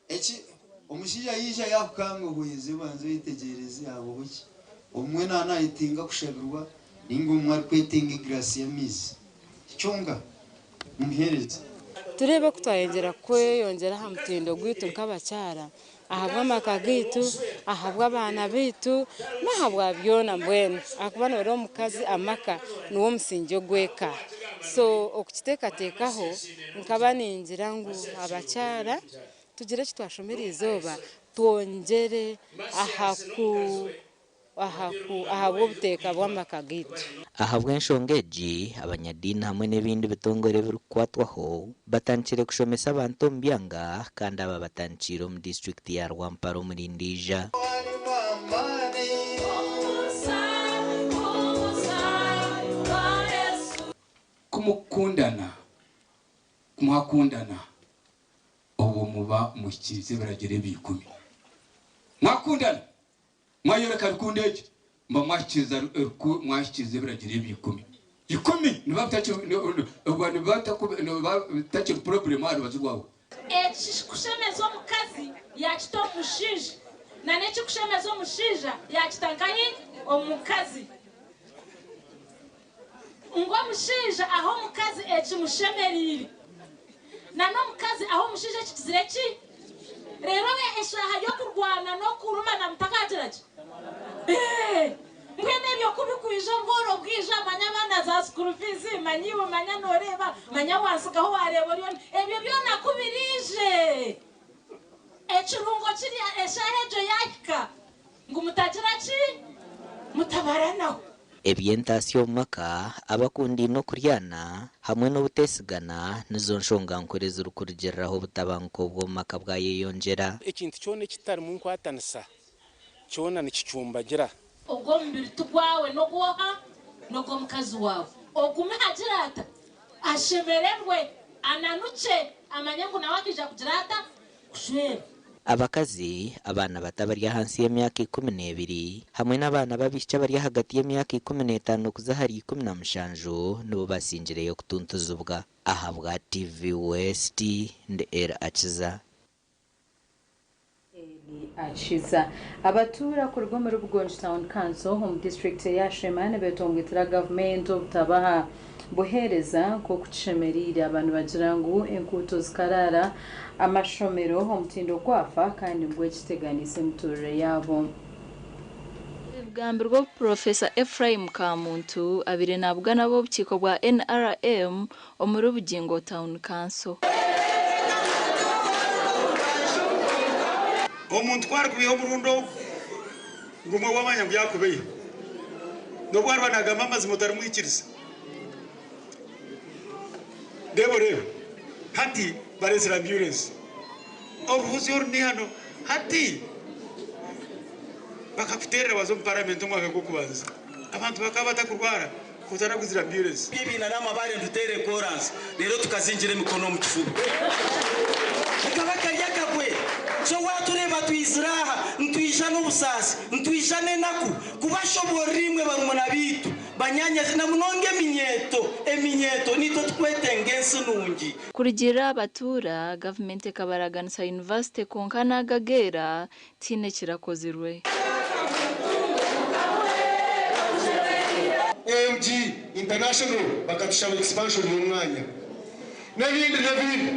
Eki omushaija yaija yaakukanga ohweze obanze oyetegyereze habaho ki. Obumwe naaba naayetenga kushabirwa nainga obumwe arikwetenga egiraasi y'amaizi. Kyonka mumuheereze. Tureebe ku twayongyera kweyongyera aha mutindo gwaitu nk'abakyara ahabw'amaka gaitu, ahabw'abaana baitu n'ahabwa byona mbwenu ahakuba noreeba omukazi amaka niwo musingi ogw'eka. So okukiteekateekaho nkaba ningira ngu abakyara tugire eki twashoma eriizooba twongyere aha ku ahabw'obuteeka bw'amaka gaitu. Ahabw'enshonga egi, abanyadiini hamwe n'ebindi bitongore ebirikukwatwaho batandikire kushomesa abantu omu byanga kandi aba batandikiire omu disiturikiti ya Rwampara omuri Ndiija. Ku mukundana, ku mwakundana, obwo muba muhikiirize ebiragiro eby'ikumi. Mwakundana, Mwayoreka rukundo egi, muba mwahikiiriza mwahikiiriza ebiragiro eby'ikumi. Ikumi nibiba bitakiri nibiba bitakiri purobulemu aha rubaju rwawe. Ekikushemeza omukazi yaakita omu mushaija, n'ekikushemeza omushaija yaakita nkahi? Omu mukazi. Ngu omushaija ahe omukazi ekimushemereire, n'omukazi ahe omushaija ekikizire ki? Reero eshaaha y'okurwana n'okurumana mutakaagira gye? Mbwenu ebyo ku bikwija obworo bwija, manya abaana za school fees, manya iwe, manya nooreeba, manya wantsigaho waareeba ori ondi, ebyo byona ku biriije, ekirungo kiri eshaaha egyo yaahika ngu mutagira ki? Mutabaranaho. Eby'entaasya omu maka, abakundaine okuryana, hamwe n'obuteesigana nizo nshonga nkuru ezirikurugiiriraho obutabanguko bw'omu maka bwayeyongyera. Ekintu kyona ekitarimu nkwatanisa kyona nikicumbagira. Ogwo mubiri ti gwawe, n'ogw'oha? N'ogw'omukazi waawe. Ogume agire ata? Ashemererwe, ananukye, amanye ngu nawe akaija kugira ata? Kushwerwa. Abakazi, abaana bato abari ahansi y'emyaka 12 hamwe n'abaana b'abaishiki abari ahagati y'emyaka 15 kuza ahari 17 nibo basingireyo kutuntuzibwa. Ahabwa TV West, ndi Elly Akiza. Elly Akiza. Abatuura kuruga omuri Bugongi Town Council omu disiturikiti eya Sheema nibetongwitira gavumenti obutabaha buheereza nk'oku kishemereire. Aba nibagira ngu enkuuto zikaraara, amashomero omutindo gwafa kandi ngu eki kiteganiise emituurire yaabo. Ebi bigambirwe obu Purofesa Ephraim Kamuntu abaire nabugana ab'obukiiko bwa NRM omuri Bugingo Town Council. Omuntu ku arikubeiha omurundi ogu gumwe waamanya ngu yaakubeiha, n'obu ariba naagamba amazima otarimwikiriza. Reeba oreebe, hati bareetsire ambyurensi. Oruhuzi oru ni hano hati bakakuteerera waaza omu paramenti omwaka gw'okubanza. Abantu bakaba batakurwara otaraguzire ambyurensi. Ebiina n'amabaare nituteera ekoransi reero tukazingira emikono omu kifuba. Kakaba kari akagwe. So waatureeba twizire aha, nitwija n'obusaasi, nitwija n'enaku kubashoboorora imwe barumuna baitu, banyaanyazi, na munonga eminyeeto, eminyeeto, niitwe tukwetenga ensi nungi. Kurugiirira aha batuura, gavumenti ekabaraganisa yunivasite kwonka n'aga ageera tihaine ekirakozirwe. AMG International bakatushaba expansion y'omwanya n'ebindi n'ebindi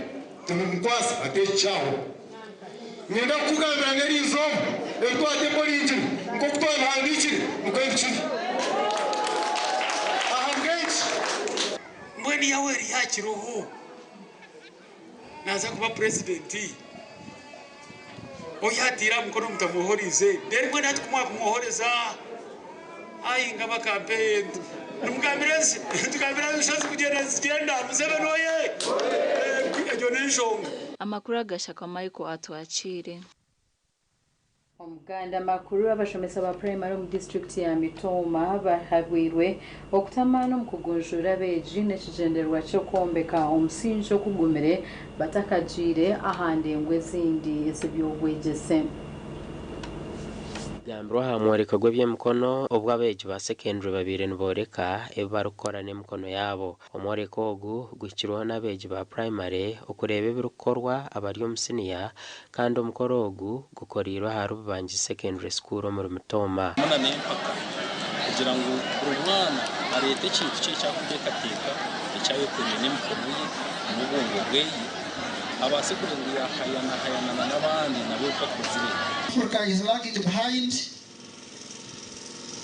timubikwasa hati ekikyaho. Niinyenda kukugambira ngu eriizooba ebi twateporingire nk'oku twabihandiikire nikwo bikiri. Ahabw'enki? Mbwenu Yoweri yaakiriho naaza kuba purezidenti? Oyateire aha mukono mutamwohoriize reero mbwenu hati ku mwakumwohoreza ai ngaba kampeyini nimugambira ensi tugambire enshozi kugyenda nizigyenda Museveni oye! Egyo n'enshonga. Amakuru agashaka Michael Atwakiire. Omuganda makuru abashomesa ba purayimare omu disiturikiti ya Mitooma bahabwirwe okuta amaani omu kugunjuura abeegi n'ekigyendererwa ky'okwombeka omusingi okugumire batakagiire aha ndengo ezindi ez'eby'obwegyese. Kigambirwe aha mworeko gw'eby'emikono obu abeegi ba sekendure babaire niboreka ebi barikukora n'emikono yaabo. Omworeko ogu guhikirweho n'abeegi ba purayimare okureeba ebirikukorwa abari omu siniya kandi omukoro ogu gukoreirwe aha Rububangi Secondary School omuri Mitooma. Hamwe na n'empaka kugira ngu buri mwana areete ekintu kye eki arikuteekateeka eki ayekorire n'emikono ye n'obwongo bweye abaase kureeba ngu yaahayanahayana n'abandi nabo oku akozire. Africa is lagging behind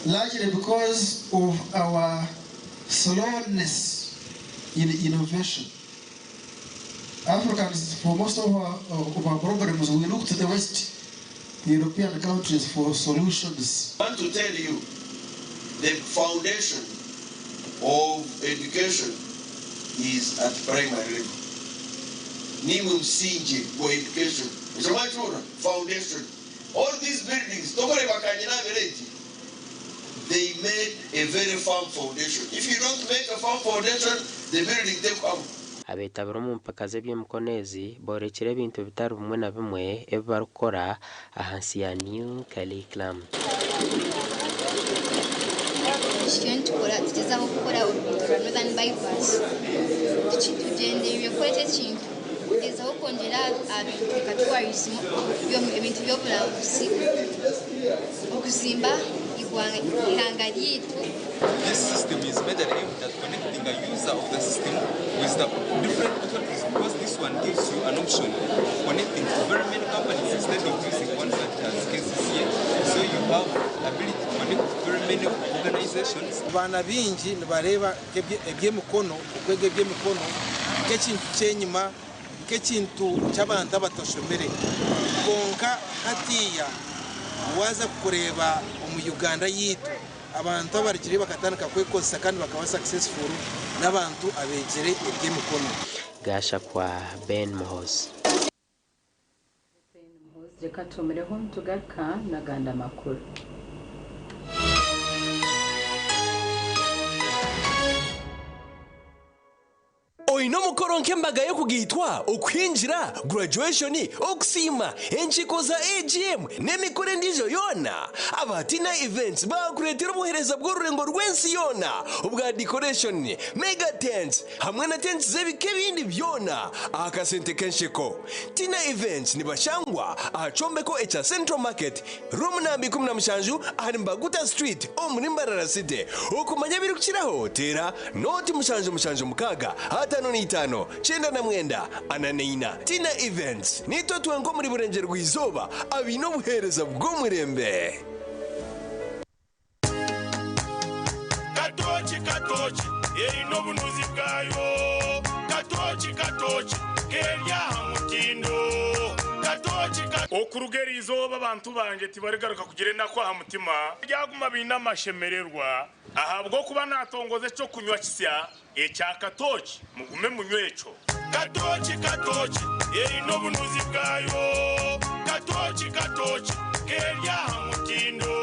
largely because of our slowness in innovation. Africans, for most of our problems, we look to the West, the European countries, for solutions. I want to tell you the foundation of education is at primary level. Nimwe msingi wa education. Ushamachura foundation. All these buildings, tokoreba kanyina bereti. They made a very firm foundation. If you don't make a firm foundation, the building take up. Abeetabire omu mpaka z'eby'emikono ezi boorekire ebintu bitari bimwe na bimwe ebi barikukora ahansi ya new curriculum. Ekyo nitukora tugyezaho kukora oruguuto rwa Northern Bypass tugyendereire kukora eki ekintu kugyezaho kwongyera aha bintu nka tourism, ebintu by'oburambuzi, okuzimba eihanga ryaitu. This system is majorly aimed at connecting a user of the system with the different authorities, because this one gives you an option of connecting to very many companies instead of using one such as KCCA. So you have ability to connect to very many organizations. Abaana baingi nibareeba eby'emikono, okwega eby'emikono nk'ekintu ky'enyima, nk'ekintu ky'abantu abatashomire. Kwonka hatiiya waaza kureeba omu Uganda yaitu, abantu abarugire bakatandika kwekozesa kandi bakaba successful n'abantu abeegire eby'emikono. Gashakwa Ben Muhoozi. Reka tumireho nitugaruka n'agandi amakuru. Oine omukoro nk'embaga y'okugaitwa, okuhingira, graduation, okusiima, enkiiko za AGM n'emikoro endiijo yoona? Aba Tina Events baakureetera obuheereza bw'orurengo rw'ensi yoona obwa decoration, mega tents hamwe na tents z'ebika ebindi byona aha kasente k'ensheko. Tina Events nibashangwa aha kyombeko ekya Central Market, Room namba 17 ahari Mbaguta Street omuri Mbarara City. Okumanya ebirikukiraho teera nooti 776 55 99 44. Tina Events, niitwe twenka omuri Burengyerwa-izooba abaine obuheereza bw'omurembe. Katooki katooki eine obunuzi bwayo. Katooki katooki keri aha mutindo. Katooki ka. Okuruga eri izooba abantu bangye tibarigaruka kugira enaku aha mutima, baryaguma baine amashemererwa, ahabw'okuba naatongoza eky'okunywa kisya ekya katooki, mugume munywe ekyo. Katooki katooki eine obunuzi bwayo. Katooki katooki keri aha mutindo.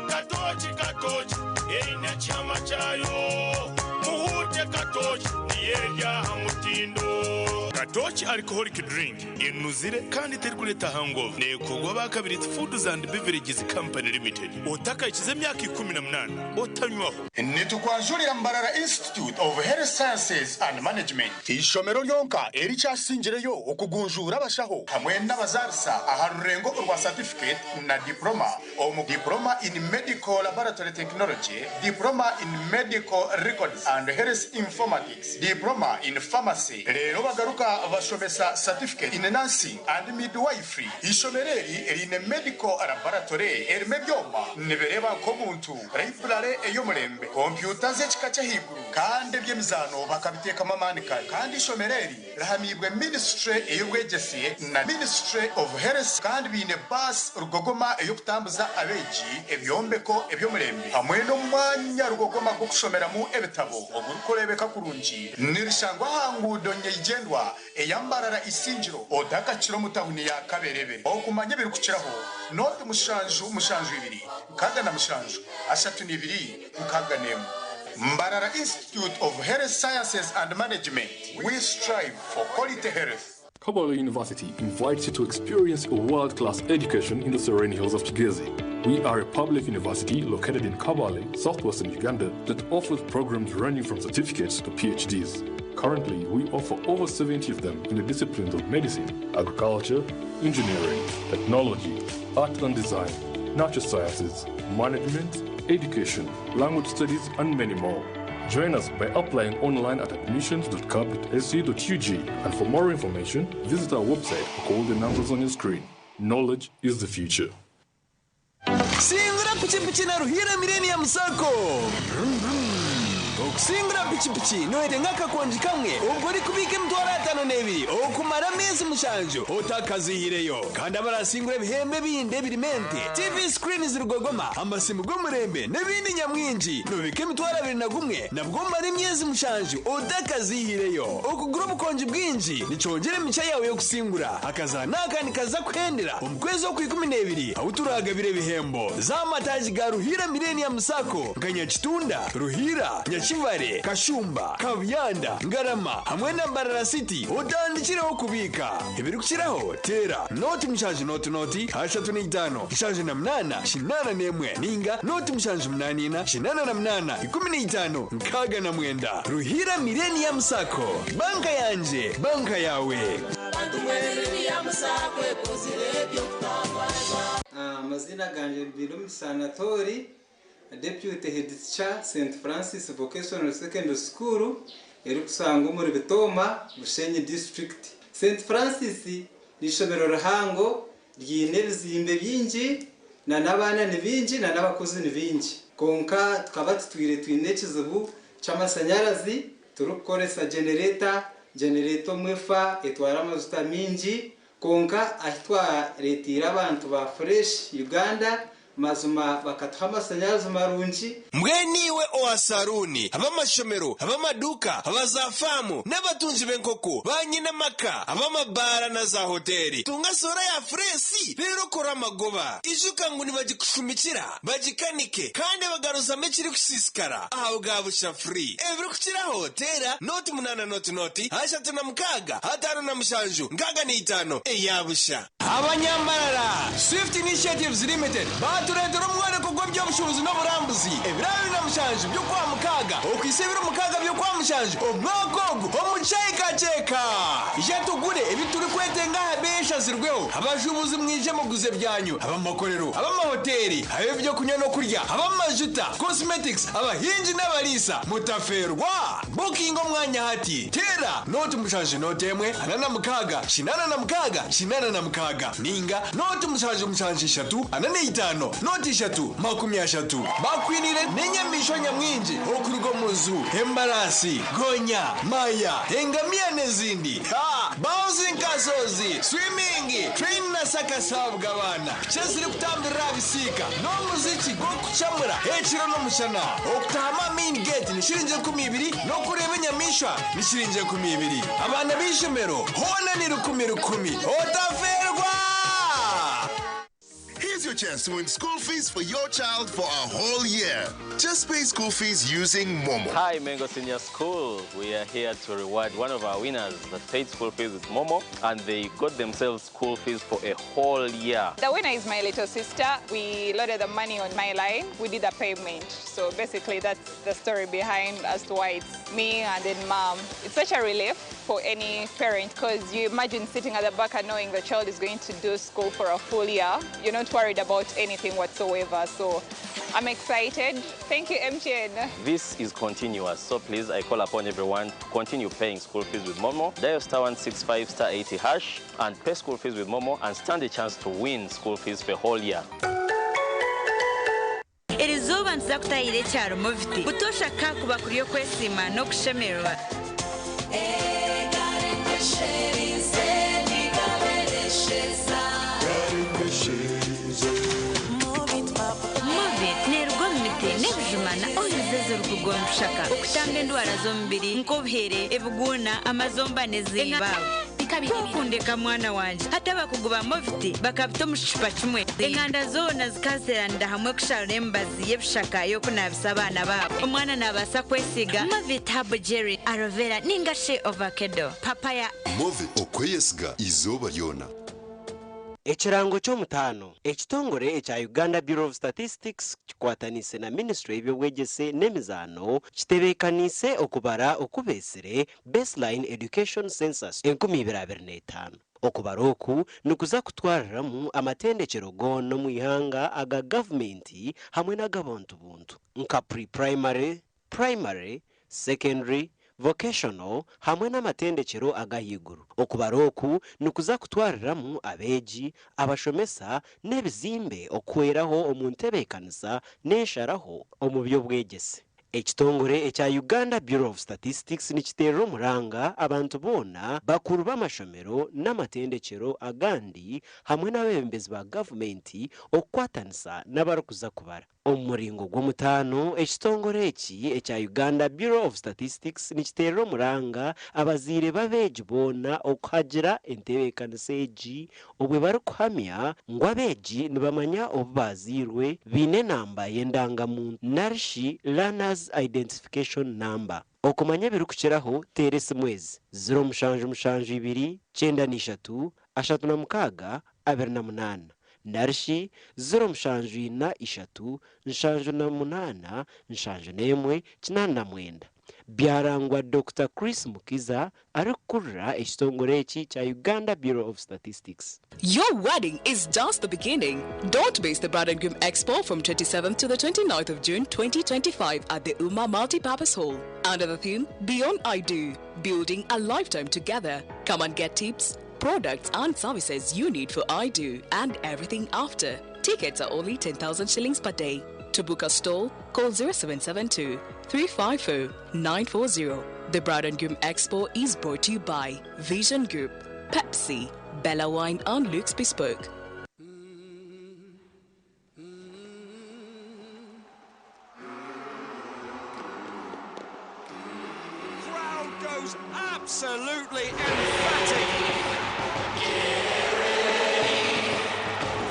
Katooki katooki eine ekihama kyayo. Muhuute katooki niyo eri aha mutindo. Katooki Alcoholic Drink enuzire kandi terikureeta hangover. Neekorwa aba Kabirizi Foods and Beverages Company Limited. Otakahikize emyaka 18 otanywaho. Nitukwanjurira Mbarara Institute of Health Sciences and Management, eishomero ryonka erikyasingireyo okugunjuura abashaho hamwe n'abazaarisa aha rurengo orwa satifiketi na diploma omu Diploma in Medical Laboratory Technology, Diploma in Medical Records and Health Informatics, Diploma in Pharmacy reero bagaruka bashomesa Certificate in Nursing and Midwifery. Eishomero eri riine Medical Laboratory erimu ebyoma nibireeba nk'omuntu, Library ey'omurembe, kompyuta z'ekika ky'ahaiguru kandi eby'emizaano bakabiteekamu amaani kare. Kandi eishomero eri rihamiibwe Ministry ey'obwegyese na Ministry of Health kandi baine baasi rugogoma ey'okutambuza abeegi, ebyombeko eby'omurembe hamwe n'omwanya rugogoma gw'okushomeramu ebitabo ogurikureebeka kurungi. Nirishangwa aha nguudo nyeigyendwa eya Mbarara Isingiro otakakira omu tahuni ya Kaberebere. Okumanya ebirikukiraho, nooti 7 7 2 67 32 61. Mbarara Institute of Health Sciences and Management, we strive for quality health. Kabale University invites you to experience a world-class education in the serene hills of Kigezi. We are a public university located in Kabale, southwestern Uganda, that offers programs ranging from certificates to PhDs. Currently, we offer over 70 of them in the disciplines of medicine, agriculture, engineering, technology, art and design, natural sciences, management, education, language studies, and many more. Join us by applying online at admissions.cab.ac.ug and for more information, visit our website or call the numbers on your screen. Knowledge is the future. Singura pikipiki na Ruhire Millennium Sacco. Okusingura pikipiki noyetenga akakongi kamwe ubwo uri kubika emitwaro 52 okumara amezi 7 otakazihireyo kandi abarasingura ebihembe bindi ebirimo ente TV screen zirugogoma amasimu g'omurembe n'ebindi nyamwingi nobika emitwaro 21 nabwo omara emyezi 7 otakazihireyo okugura obukongi bwingi nikyongera emica yawe yokusingura akazana akandi kaza kuhendera omu kwezi okwa 12 ahu turagabira ebihembo z'amataagi ga Ruhire Millennium Sacco nka Nyakitunda Ruhira Nyakivare Kashumba Kabuyanda Ngarama hamwe na Mbarara City otandikireho kubika ebirikukiraho tera noti 7 noti noti 35 78 81 ninga noti 7 8 4 88 15 69 Ruhira Millennium Sacco banka yanje banka yawe. Amazina ganje Birumi Sanatori, Deputy Head Teacher, St. Francis Vocational Secondary School, erikusangwa omuri Bitooma, Bushenyi District. St. Francis ni ishomero rihango ryine ebizimbe bingi na n'abaana ni bingi na n'abakozi ni bingi. Konka tukaba tutwire twine ekizibu ky'amashanyarazi turikukoresa generator, generator omwefa etwara amajuta mingi. Konka ahi twareetiire abantu ba Fresh Uganda mazima bakatuha amashanyarazi marungi. Mbweniwe owa saruni ab'amashomero ab'amaduka abazafamu n'abatunzi b'enkoko ba nyinamaka ab'amabara na za hoteli tunga sora ya furesi rero kora amagoba ijuka ngo nibagikushumikira bagikanike kandi bagaruzamo ekiri kusisikara aho bwa free ebiri kukiraho tera noti 8 noti noti 36 57 65 eyabusha. Abanyambarara Swift Initiatives Limited batureetera omworeko gw'eby'obushubuzi n'oburambuzi ebiro 27 by'okwa mukaaga okwisa ebiro 6 by'okwa 7 omwaka ogu omukyekakyeka ije tugure ebi turikwetenga aha beeshazirweho abashubuzi mwije muguze byanyu abamakorero abamahoteli ab'ebyokunywa n'okurya ab'amajuta cosmetics abahingi n'abariisa mutaferwa bukinga omwanya hati tera noti 7 noti 1 46 86 86 ninga noti 7 7 3 45 noti 3 30 bakwinire n'enyamisho nyamwingi okuruga omuzu embarasi gonya maya engamiya n'ezindi ha bouncing castles swimming train na sakasabwa abaana kyeziri kutambirira abisiika n'omuziki gw'okucamura ekiro n'omushana okutahama main gate ni shiringi 20 n'okureeba enyamishwa ni shiringi 20 abaana b'ishomero hoona ni 10 10 otaferwa. Here's your chance to win school fees for your child for a whole year. Just pay school fees using Momo. Hi, Mengo Senior School. We are here to reward one of our winners that paid school fees with Momo, and they got themselves school fees for a whole year. The winner is my little sister. We loaded the money on my line. We did a payment. So basically, that's the story behind as to why it's me and then mom. It's such a relief for any parent because you imagine sitting at the back and knowing the child is going to do school for a full year. You're not worried about anything whatsoever. So I'm excited. Thank you, MTN. This is continuous, so please, I call upon everyone to continue paying school fees with Momo. Dial *165 *80# and pay school fees with Momo and stand a chance to win school fees for a whole year. Erizuba nziza kutahira ekyaro Moviti butosha kakuba kuri yo kwesima no kushemerwa. Movit nerugwa mu miti n'ebijumana ohirizeza orukugondushaka okutamba endwara z'omubiri nk'obuhere ebiguuna amazomba n'ezimba. Kukundeka mwana wanje hati abakugu ba Moviti bakabita omu kicupa kimwe enganda zoona zikazeranira hamwe kusharura emibazi y'ebishaka y'okunabisa abaana baabo omwana nabaasa kwesiga Movit Herbal Jelly aloe vera ninga she avocado papaya. Movit okweyesiga izooba ryona. Ekirango ky'omutaano ekitongore ekya Uganda Bureau of Statistics kikwatanise na Ministry y'ebyobwegyese n'emizaano kitebeekaniise okubara okubeesire Baseline Education Census 2025. Okubara oku nikuza kutwariramu amatendekero goona omu ihanga aga gavumenti hamwe n'ag'abantu buntu nka pre-primary, primary, secondary, vocational hamwe n'amatendekero ag'ahaiguru. Okubara oku nikuza kutwariramu abeegi, abashomesa n'ebizimbe okuhweraho omu ntebeekanisa n'ensharaho omu by'obwegyese. Ekitongore ekya Uganda Bureau of Statistics nikiteerera omuranga abantu boona, bakuru b'amashomero n'amatendekero agandi hamwe n'abeebembezi ba gavumenti okukwatanisa n'abarikuza kubara. Omu muringo gw'omutaano, ekitongore eki ekya Uganda Bureau of Statistics nikiteerera omuranga abazaire b'abeegi boona okuhagira entebeekanisa egi obwe barikuhamya ngu abeegi nibamanya obu baazairwe, baine enamba y'endangamuntu narishi Learner's Identification Number. Okumanya ebirikukiraho teera esimu ezi, 0772 93 36 28 narishi 0743 78 71 89. Byarangwa Dokita Chris Mukiza arikukurira ekitongore eki kya Uganda Bureau of Statistics. Your wedding is just the beginning. Don't miss the Bride and Groom Expo from 27th to the 29th of June 2025 at the Uma Multipurpose Hall. Under the theme Beyond I Do, Building a Lifetime Together. Come and get tips, products and services you need for I Do and everything after. Tickets are only 10,000 shillings per day. To book a stall, call 0772 350 940. The Bride and Groom Expo is brought to you by Vision Group, Pepsi, Bella Wine and Luke's Bespoke. Crowd goes absolutely emphatic.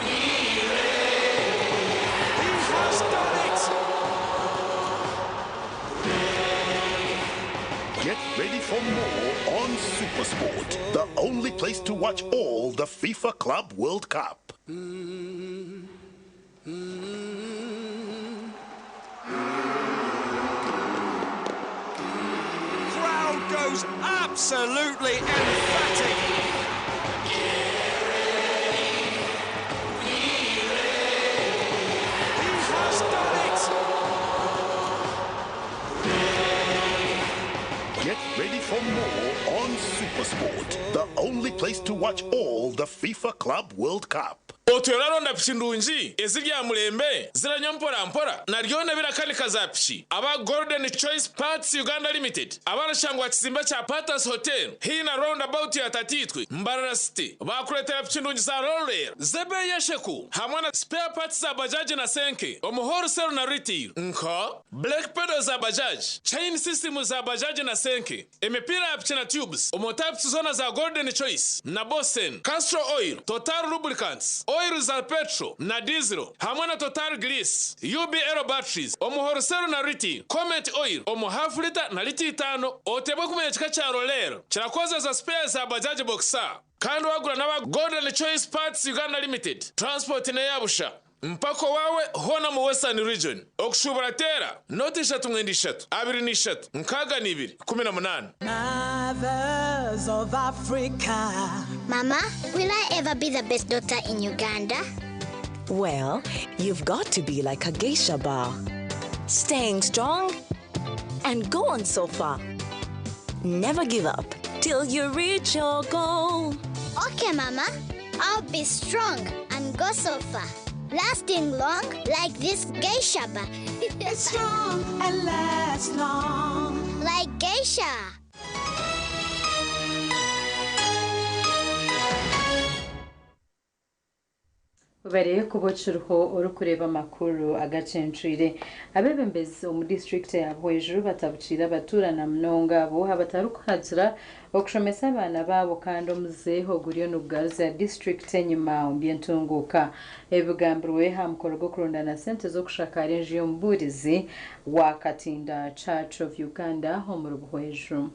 He has done it! Get ready for more on Supersport, the only place to watch all the FIFA Club World Cup. Crowd goes absolutely emphatic. He has done it! Get ready for more on Supersport, the only place to watch all the FIFA Club World Cup. Otyo oraronda piki ndungi eziri aha murembe ziranywa mpora mpora naryona birakanika za piki aba Golden Choice Parts Uganda Limited abarashangwa aha kizimbe kya Patas Hotel haihi na roundabout ya Tatiitwe, Mbarara City bakureetera piki ndungi za Rollel z'ebeeyi esheku hamwe na spare parts za bajaji na senke omu wholesale na retail nka brake pedal za bajaji, chain system za bajaji na senke, emipiira ya piki na tubes omu types zoona za Golden Choice na Bosen, Castrol Oil, Total Lubricants, oil za petrol na diesel hamwe na Total Grease, UBL batteries omu wholesale na retail, Comet Oil omu half litre na lita itaano. Otebwe kumanya ekika kya Rollel kirakozesa spare za Bajaj Boxer kandi wagura n'aba Golden Choice Parts Uganda Limited transport n'eya busha mpaka owaawe hoona omu Western Region. Okushuubura teera nooti 3 3 23 62 18. Mothers of Africa. Mama, will I ever be the best doctor in Uganda? Well, you've got to be like a geisha bar. Staying strong and go on so far. Never give up till you reach your goal. Okay, Mama. I'll be strong and go so far. Lasting long like this geisha bar. It's strong and lasts long. Like geisha. Bari kuba okiriho orikureeba amakuru agacencwire. Abeebembezi omu disiturikiti ya Buhweju batabukiire abatuurana munonga abo abatarikuhagira okushomesa abaana baabo kandi omuze oguriyo nigugaruza disiturikiti enyima omu by'entunguuka. Ebi bigambirwe aha mukoro gw'okurondana sente z'okushakaara enju y'omubuurizi wa Katinda Church of Uganda omuri Buhweju.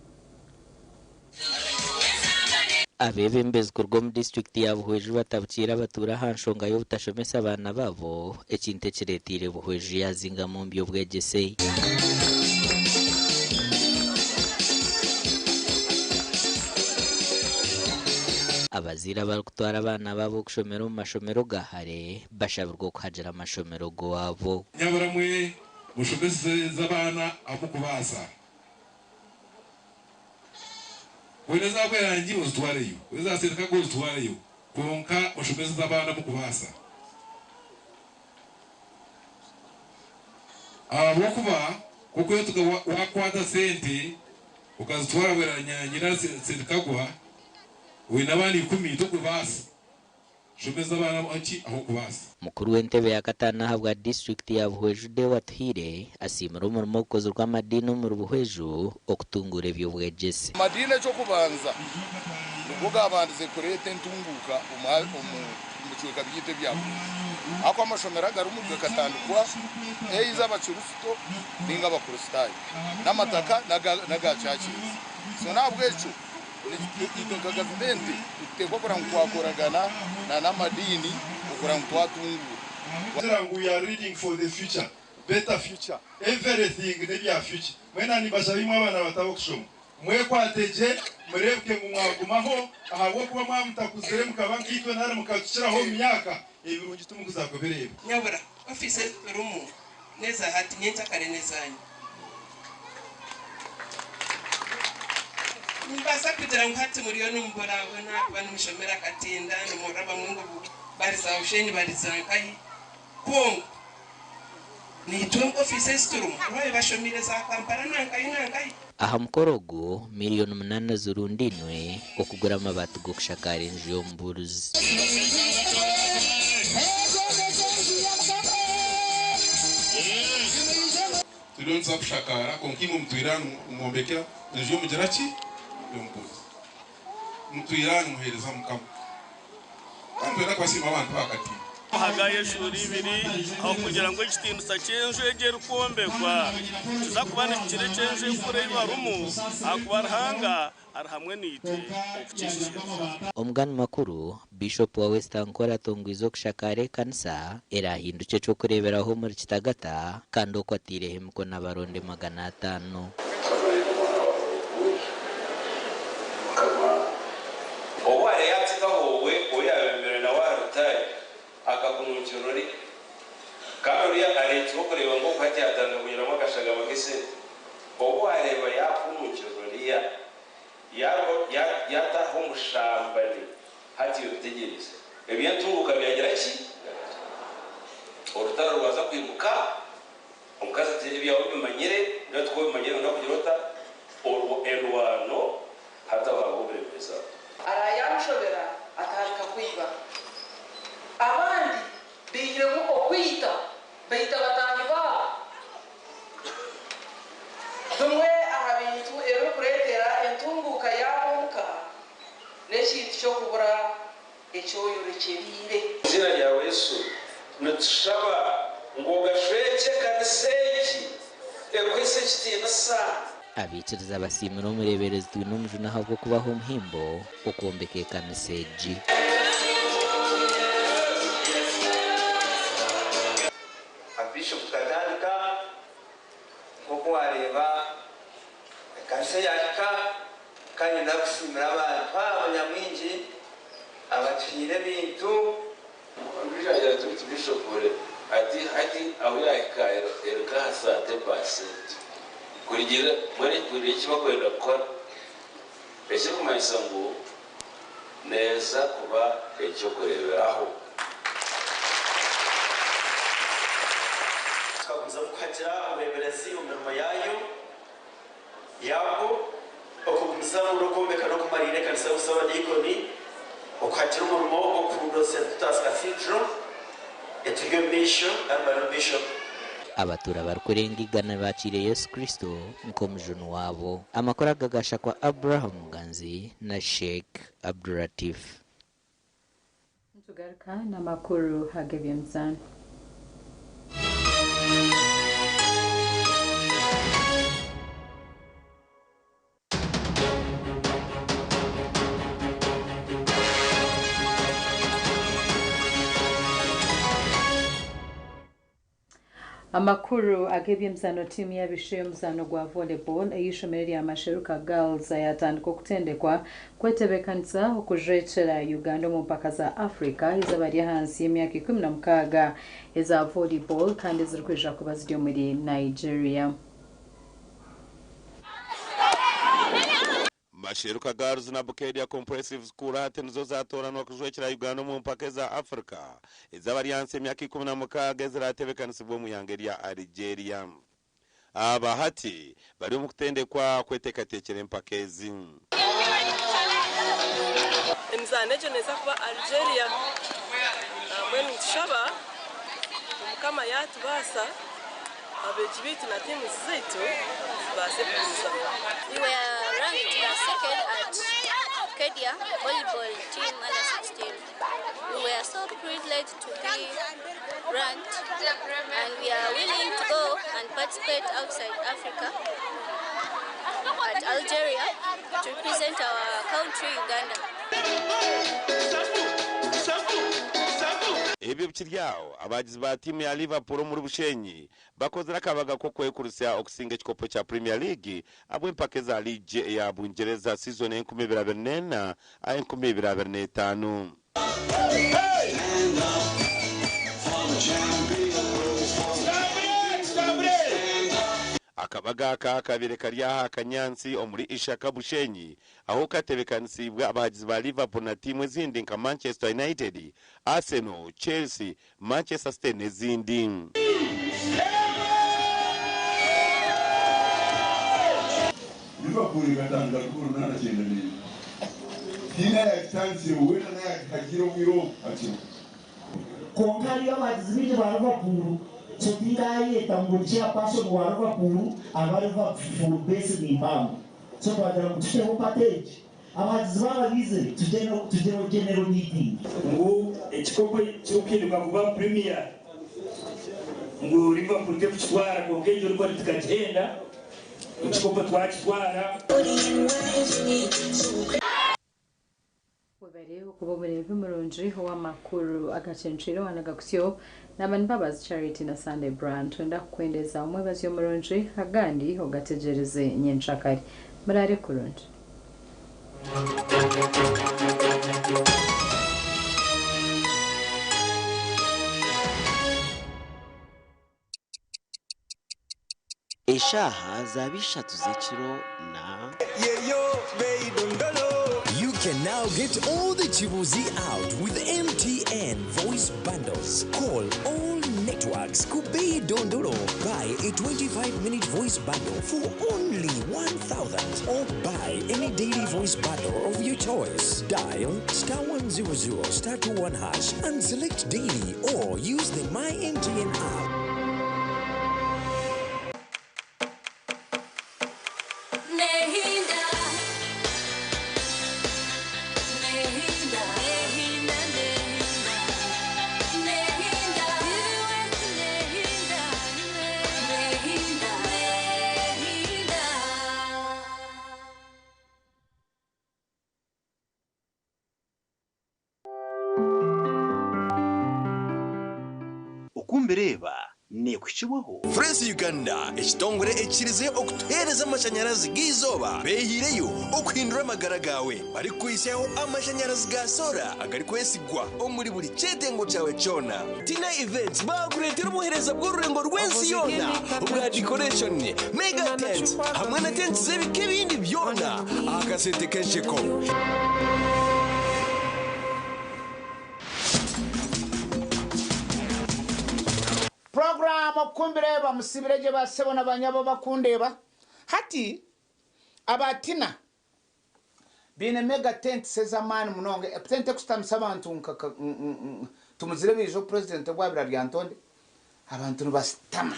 Abeebembezi kuruga omu disiturikiti ya Buhweju batabukiire abatuura aha nshonga y'obutashomesa abaana baabo ekintu ekireeteire Buhweju yaazingamu omu by'obwegyese. Abazaire abarikutwara abaana baabo okushomera omu mashomero ga hare bashabirwe okuhagira amashomero g'owaabo. Nyabura mwe mushomeseze abaana ahu murikubaasa. Wena ezakwerangi ozitwareyo, ezaserekaga ozitwareyo, konka oshomeseze abaana mukubaasa. Ahabw'okuba k'okwetuga wakwata sente okazitwara Bweranyangi nari Serikagwa oine abaana 10 tokubaasa. Shomesa abaana ki ah'okubaasa. Mukuru w'entebe ya kataano ahabwa disiturikiti ya Buhweju Deo Atuhaire asiimire omurimo ogukozirwe amadiini omuri Buhweju okutunguura eby'obwegyese. Amadiini eky'okubanza nigo gaabandize kureeta entunguuka omu bicweka byaitu ebya Buhweju. Ahakuba amashomero agarimu gakatandikwa either abakiristo ninga abakristaayo n'amataka n'aga churches. So n'ahabw'ekyo itwe nka gavumenti nituteekwa kureba ngu twakoragana n'amadiini okureba ngu twatunguura. Kugira ngu we are reading for the future, better future, everything n'ebya future. Mwena nimbashaba imwe abaana bato ab'okushoma, mwekwate gye, mureebeke ngu mwagumaho ahabw'okuba mwaba mutakuzire mukaba nkaitwe nari mukatukiraho omu myaka, ebirungi timukuza kubireeba. Nyabura, ofiisi ezi turimu n'eza hati, nyenkyakare n'ezaanyu. Nimbaasa kugira ngu hati muriyo nimubonaabona ahakuba nimushomera akatinda, nimuhurira abamwe ngu bari za Bushenyi bari za nkahi, kwonka naitwe ofiisi ezi turimu hariho abu bashomiire za Kampala na nkahi na nkahi. Aha mukoro ogu, 8,000,000 zirundainwe okugura amabaati g'okushakaara enju y'omubuurizi. Turiyo nituza kushakaara kwonka imwe mutwire aha nimwombeka enju y'omugira ki? Y'omubuurizi. Mutwire aha nimuheereza Mukama. Kandi nitwenda kubasiima abantu ba Katindo. Hagayo eshuura ibiri aho kugira ngu ekitiinisa ky'enju egi erikwombekwa kiza kuba nikikira eky'enju enkuru ei barimu, ahakuba Ruhanga ari hamwe naitwe okukihikiiriza. Omugani makuru, Bishop wa West Ankole atongwize okushakaara ekanisa erahindukye eky'okureeberaho omuri Kitagata kandi okwo ataireho emikono abaronde 500. Obu areyatsigaho we ou yaabembire nawe aha rutari, akakununkirira ori, kandi oriya areekiho kureeba ngu oku hati yaatandika kunyuramu akashagama k'esente. Obu areeba yaakununkirira oriya, yaataaha omushambani, hati obitegyereze. Eby'entunguuka byagira ki? Orutaro rwaza kwimuka, omukazi ati, Ebyawe obimanyire, mbwenu ku obimanyire noyenda kugira ota? Orwo endwano hati aho hariho oburemeezi aho. Araayamushobera atandika kwiba. Abandi baihiremu okwita, baita bataahi baabo. Bimwe aha bintu ebirikureetera entunguuka y'ab'omuka n'ekintu ky'okubura eki oyorekyereire. Eiziina ryawe Yesu, nitushaba ngu ogashwekye ekanisa egi ekuhaise ekitiinisa. Abaikiriza basiimire omureeberezi Twinomujuni ahabw'okubaha omuhimbo okwombeka ekanisa egi. Bishop tukatandika nk'oku wareeba ekanisa eyahika kandi ndakusiimira abantu abo nyamwingi abatuhaire ebintu. Bishop agira ati beitu Bishop ati hati ahu yahika eri nka aha 30% kurigira mbwenu kugira eki bakwenda kukora ekirikumanyisa ngu neeza kuba eky'okureeberaho. Tukagumizamu kuhagira obureeberezi omu mirimo yaayo yaabwo, okugumizamu n'okwombeka n'okumariira ekanisa y'obusa abadiikoni, okuhagira omurimo gw'okuhindura St. Peter's Cathedral eturi omu maisho kandi bari omu maisho. Abatuura barikurenga igana baakiire Yesu Kristo nk'omujuni waabo. Amakuru aga gaashakwa Abraham Muganzi na Sheikh Abduratif. Nitugaruka n'amakuru ag'eby'emizaano. Amakuru ag'eby'emizaano. Tiimu y'abaishiki ey'omuzaano gwa volleyball ey'eishomero erya Masheruka Girls yatandika okutendekwa kwetebeekanisa okujwekyera Uganda omu mpaka za Africa ez'abari ahansi y'emyaka 16 eza volleyball kandi ezirikwija kuba ziri omuri Nigeria. Masheruka Girls na Bukedea Comprehensive School hati nizo zatooranwa kujwekyera Uganda omu mpaka eza Africa ez'abari ahansi y'emyaka 16 ezirateebekanisibwa omu ihanga erya Algeria. Aba hati bari omu kutendekwa kweteekateekyera empaka ezi. Emizaano egyo neeza kuba Algeria. Mbwenu nitushaba ngu Mukama yaatubaasa, abeegi baitu na tiimu zaitu zibaase kugumizamu. We were ranked the second at Kedia volleyball team under 16. We were so privileged to be ranked and we are willing to go and participate outside Africa at Algeria to represent our country Uganda. Ebyo bikiri aho, abahagizi ba tiimu ya Liverpool omuri Bushenyi bakozire akabaga k'okwekurusya okusinga ekikopo kya Premier League ahabw'empaka eza liigi eya Bungyereza sizoni 2024 aha 2025. Akabaga aka kabaire kari aha Kanyansi omuri Ishaka Bushenyi ahu katebekanisiibwe abahagizi ba Liverpool na tiimu ezindi nka Manchester United, Arsenal, Chelsea, Manchester City n'ezindi. Liverpool ekatandika 1991. Tihaine ayakitandikire weena n'ayakihagiire obwire obu akiriho. Kwonka hariyo abahagizi baingi ba Liverpool, so tinkaayeta ngu ndi chairperson wa Liverpool, aba Liverpool base ni mpango. So twagira ngu tuteho party egi, abahagizi baaba baizire tugireho general meeting. Ngu ekikopo kirikuhinduka kuba Premier ngu Liverpool tekukitwara kwonka egyo record tukagihenda, ekikopo twakitwara. Webare okuba omureebi murungi ow'amakuru agacencwire wano gakusyo naba ni Mbabazi Charity na Sunday Brown. Twenda kukwendeza omwebazyo murungi agandi ogategyereze nyenkyakare. Muraare kurungi. Eshaaha zaaba ishatu z'ekiro na. You can now get all the Chibuzi out with MTN voice bundles. Call all networks Kubei Dondolo. Buy a 25-minute voice bundle for only 1,000 or buy any daily voice bundle of your choice. Dial star 100 star 21 hash and select daily or use the My MTN app. Nehinda, nehinda, nehinda, nehinda, nehinda, nehinda, nehinda. Okumbireeba neekuhikibwaho. Fresi Uganda, ekitongore ekikirize okutuheereza amashanyarazi g'eizooba beehiireyo okuhindura amagara gaawe barikukuhitsyaho amashanyarazi ga soora agarikwesigwa omuri buri kyetengo kyawe kyona. Tina Events baakureetera obuheereza bw'orurengo rw'ensi yoona obwa decoration, mega tent hamwe na tenti z'ebika ebindi byona aha kasente k'ensheko. Program Okumbireeba musibire gye ba sebo na banyabo abakundeeba. Hati aba Tina baine mega tents ez'amaani munonga, tent ekusitamisa abantu nka tumuzire baijo president obu abaire ari Lyantonde, abantu nibasitama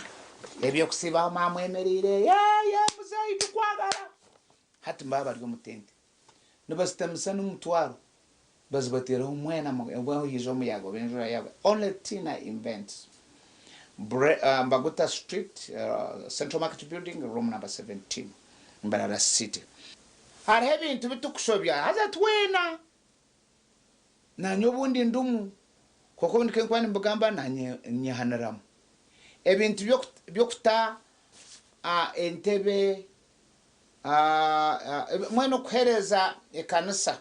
eby'okusiiba aho mwamwemereire yee yee muzeeyi tukwagala. Hati nibaba bari omu tent nibasitamisa n'omutwaro bazibateeraho mwena obu haija omuyaga oba enjura yaagwa. Only Tina Events. Bre, uh, Mbaguta Street, uh, Central Market Building, room number 17, Mbarara City. Hariho ebintu bitukushobya haza twena nanye obundi ndumu kwonka obundi kenkuba nimbigamba nanye nyehaniramu ebintu by'okuta uh, entebe uh, uh, mwena okuhereza ekanisa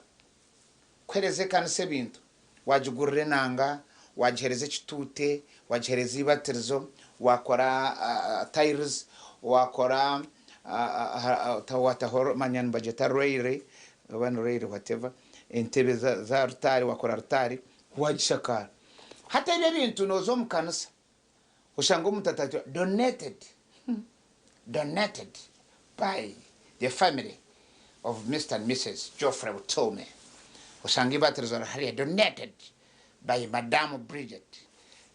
kuhereza ekanisa ebintu wagigurira enanga wagihereza ekituute wagihereza eibatirizo wakora uh, tiles wakora Wataho manya nibagyeta reire oba ni reire whatever, entebe za rutaari wakora rutaari wagishakaara. Hati ebi ebintu nooza omu kanisa oshanga omuntu ati donated donated by the family of Mr and Mrs Geoffrey Butume, oshanga eibaati rizora hariya donated by Madam Bridget,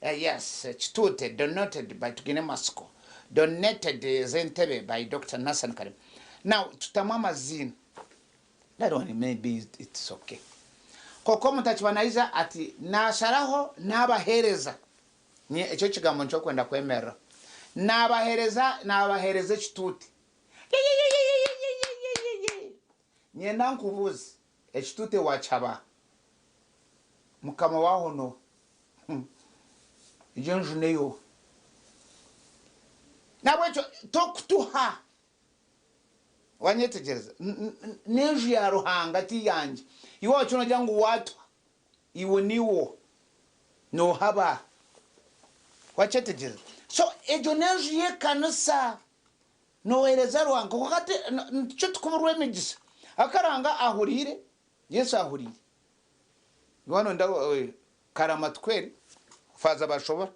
yes Kituute donated by Tugine Matsiko, donated ez'entebe by Dokita Nassan Kalema. Now tutamu amaziina, that one maybe it's okay. Kwonka omuntu akiba naija ati nasharaho nabahereza, ekyo ekigambo nikyo okwenda kwemereraho, nabahereza nabahereza ekituuti. Yeyeyeyeyeyeyeyeye! Nyenda nkubuuze, ekituuti wakihaba? Mukama waaho n'oha? Egyo enju n'ey'oha? Nahabwekyo tokutuha. Wanyetegyereza? N'enju ya Ruhanga ti yangye. Iwe wakyo nogira ngu watuha, iwe niiwe oha? Nooha baaha? Wakyetegyereza? So egyo n'enju y'ekanisa. Nooheereza Ruhanga. Kwonka hati nikyo tukuburwa emigisa. Ahakuba Ruhanga ahuriire, Yesu ahuriire. Iwe waaba noyenda karama tukweri, Faaza bashobora.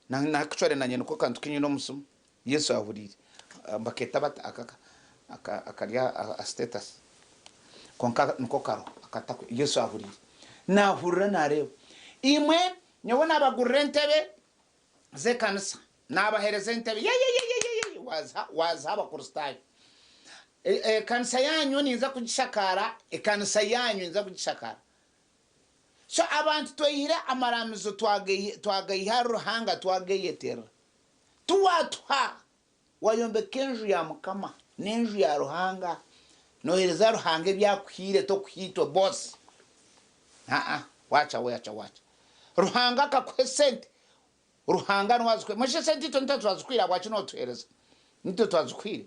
Na actually nanye niko kantu kinyine omusimu. Yesu ahuriire. Baketa bata aka akari aha status. Kwonka niko kariho akatako. Yesu ahuriire. Nahurira nareeba. Imwe nyowe nabagurira entebe z'ekanisa. Nabahereza entebe. Yeyeyeyeyeye waziha waziha abakristaayo. Ekanisa yanyu ninza kugishakaara, ekanisa yanyu ninza kugishakaara. So abantu tweyihire amaramizo twagaiha ahari Ruhanga twageyeterera. Tiwatuha wayombeka enju ya Mukama n'enju ya Ruhanga nohereza Ruhanga ebi akuhaire tokuha itwe boss. Haa wacha wacha wacha. Ruhanga akakuha esente Ruhanga niwe azikuhaire. Mbwenu shi esente itwe nitwe twazikuhaire ahabwaki notuhereza? Nitwe twazikuhaire?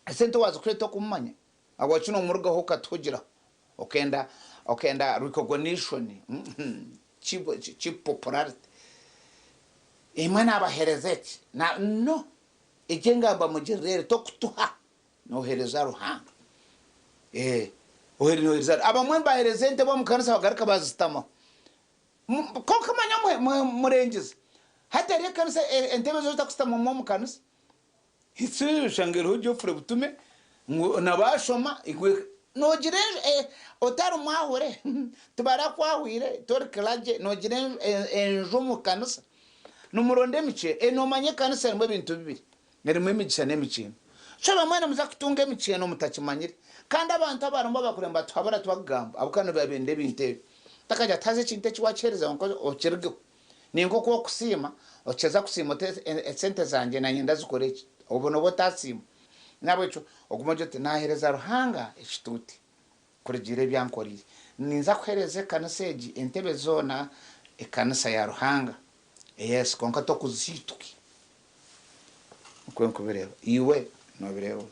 Esente owazikuhaire tokumumanya? Ahabwaki nomurugaho okatuhugiraho okenda okenda recognition cheap popularity imwe nabahereza eki na no egyo engamba mugirire tokutuha nohereza Ruhanga eh nohereza abamwe nibahereza entebe omu kanisa bagaruka bazitamaho kwonka manya murengyeze hati hariho ekanisa entebe ezi otakusitamamu omu kanisa Oshanga eriho Geoffrey Butume ngu na baashoma nogira enju otari mwahure tibarakwahwire tori clergy nogira enju omu kanisa nimuronda emikyeno nomanya ekanisa erimu ebintu bibiri erimu emigisha n'emikyeno so bamwe nimuza kutunga emikyeno mutakimanyire kandi abantu abarimu abakureba nibatuhabura tibakugamba ahabw'okuba nibabenda ebintu ebyo otakagira oti haza ekintu eki wakiheereza kwonka okirugeho Ninka oku okusiima, okiheza kusiima oti esente zangye nanye ndazikora eki, obwo nooba otasiima. Nahabwekyo ogume ogire oti naaheereza Ruhanga ekituuti kurugiirira ebi ankoreire. Ninza kuheereza ekanisa egi entebe zoona ekanisa ya Ruhanga. Yes, kwonka tokuziituki. Nikwo nkubireeba. Iwe noobireeba ota?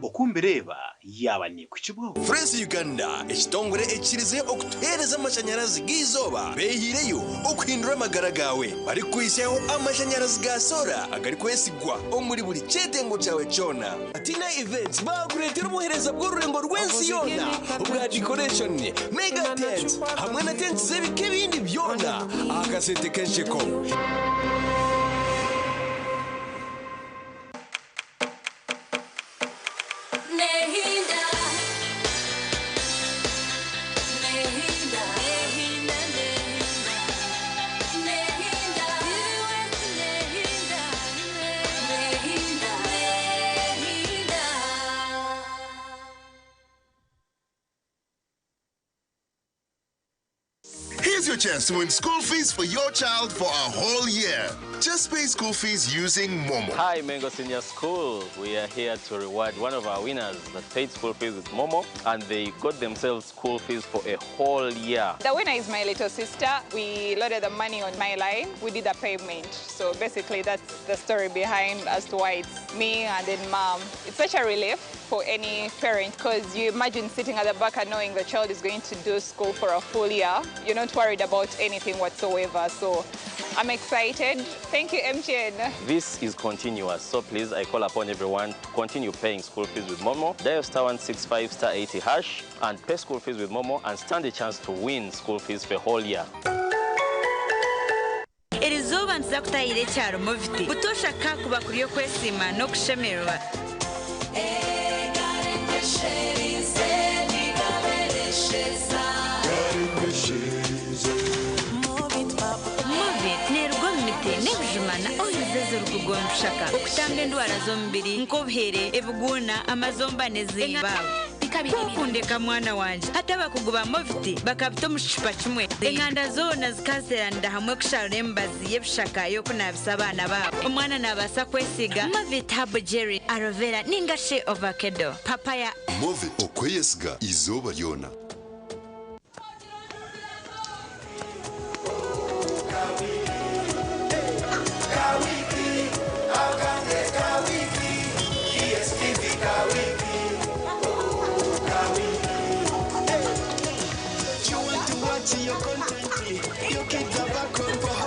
Oku mbireeba yaaba neekuhikibwaho. Freeze Uganda, ekitongore ekikirize okutuheereza amashanyarazi g'eizooba beehiireyo okuhindura amagara gaawe barikukuhitsyaho amashanyarazi ga soora agarikwesigwa omuri buri kyetengo kyawe kyona. Tina Events baakureetera obuheereza bw'orurengo rw'ensi yoona obwa decoration, mega tents hamwe na tents z'ebika ebindi byona aha kasente k'ensheko. Here's your chance to win school fees for your child for a whole year. Just pay school fees using Momo. Hi, Mengo Senior School. We are here to reward one of our winners that paid school fees with Momo, and they got themselves school fees for a whole year. The winner is my little sister. We loaded the money on my line. We did the payment. So basically, that's the story behind as to why it's me and then mom. It's such a relief. for any parent because you imagine sitting at the back and knowing the child is going to do school for a full year. You're not worried about anything whatsoever. So I'm excited. Thank you, MTN. This is continuous, so please, I call upon everyone to continue paying school fees with Momo. Dial star 165 star 80 hash and pay school fees with Momo and stand a chance to win school fees for a whole year. Erizooba nituza kutahira ekyaro Moviti butoosha kakuba kuri okwesiima n'okushemererwa. Movit neeruga omu miti n'ebijuma na oils ezirikuruga omu bishaka okutamba endwara z'omubiri nk'obuhere, ebiguuna, amazomba n'ezimba. Kwokundeka mwana wangye hati abakugu ba Movit bakabita omu kicupa kimwe. Enganda zoona zikazeeranira hamwe kusharura emibazi y'ebishaka y'okunaabisa abaana baabo. Omwana naabaasa kwesiiga Movit Herbal Jelly, Aloe Vera ninga shi Ovakedo, Papaya. Movit okweyesiga izooba ryona. You want to watch your content, your kids are back home.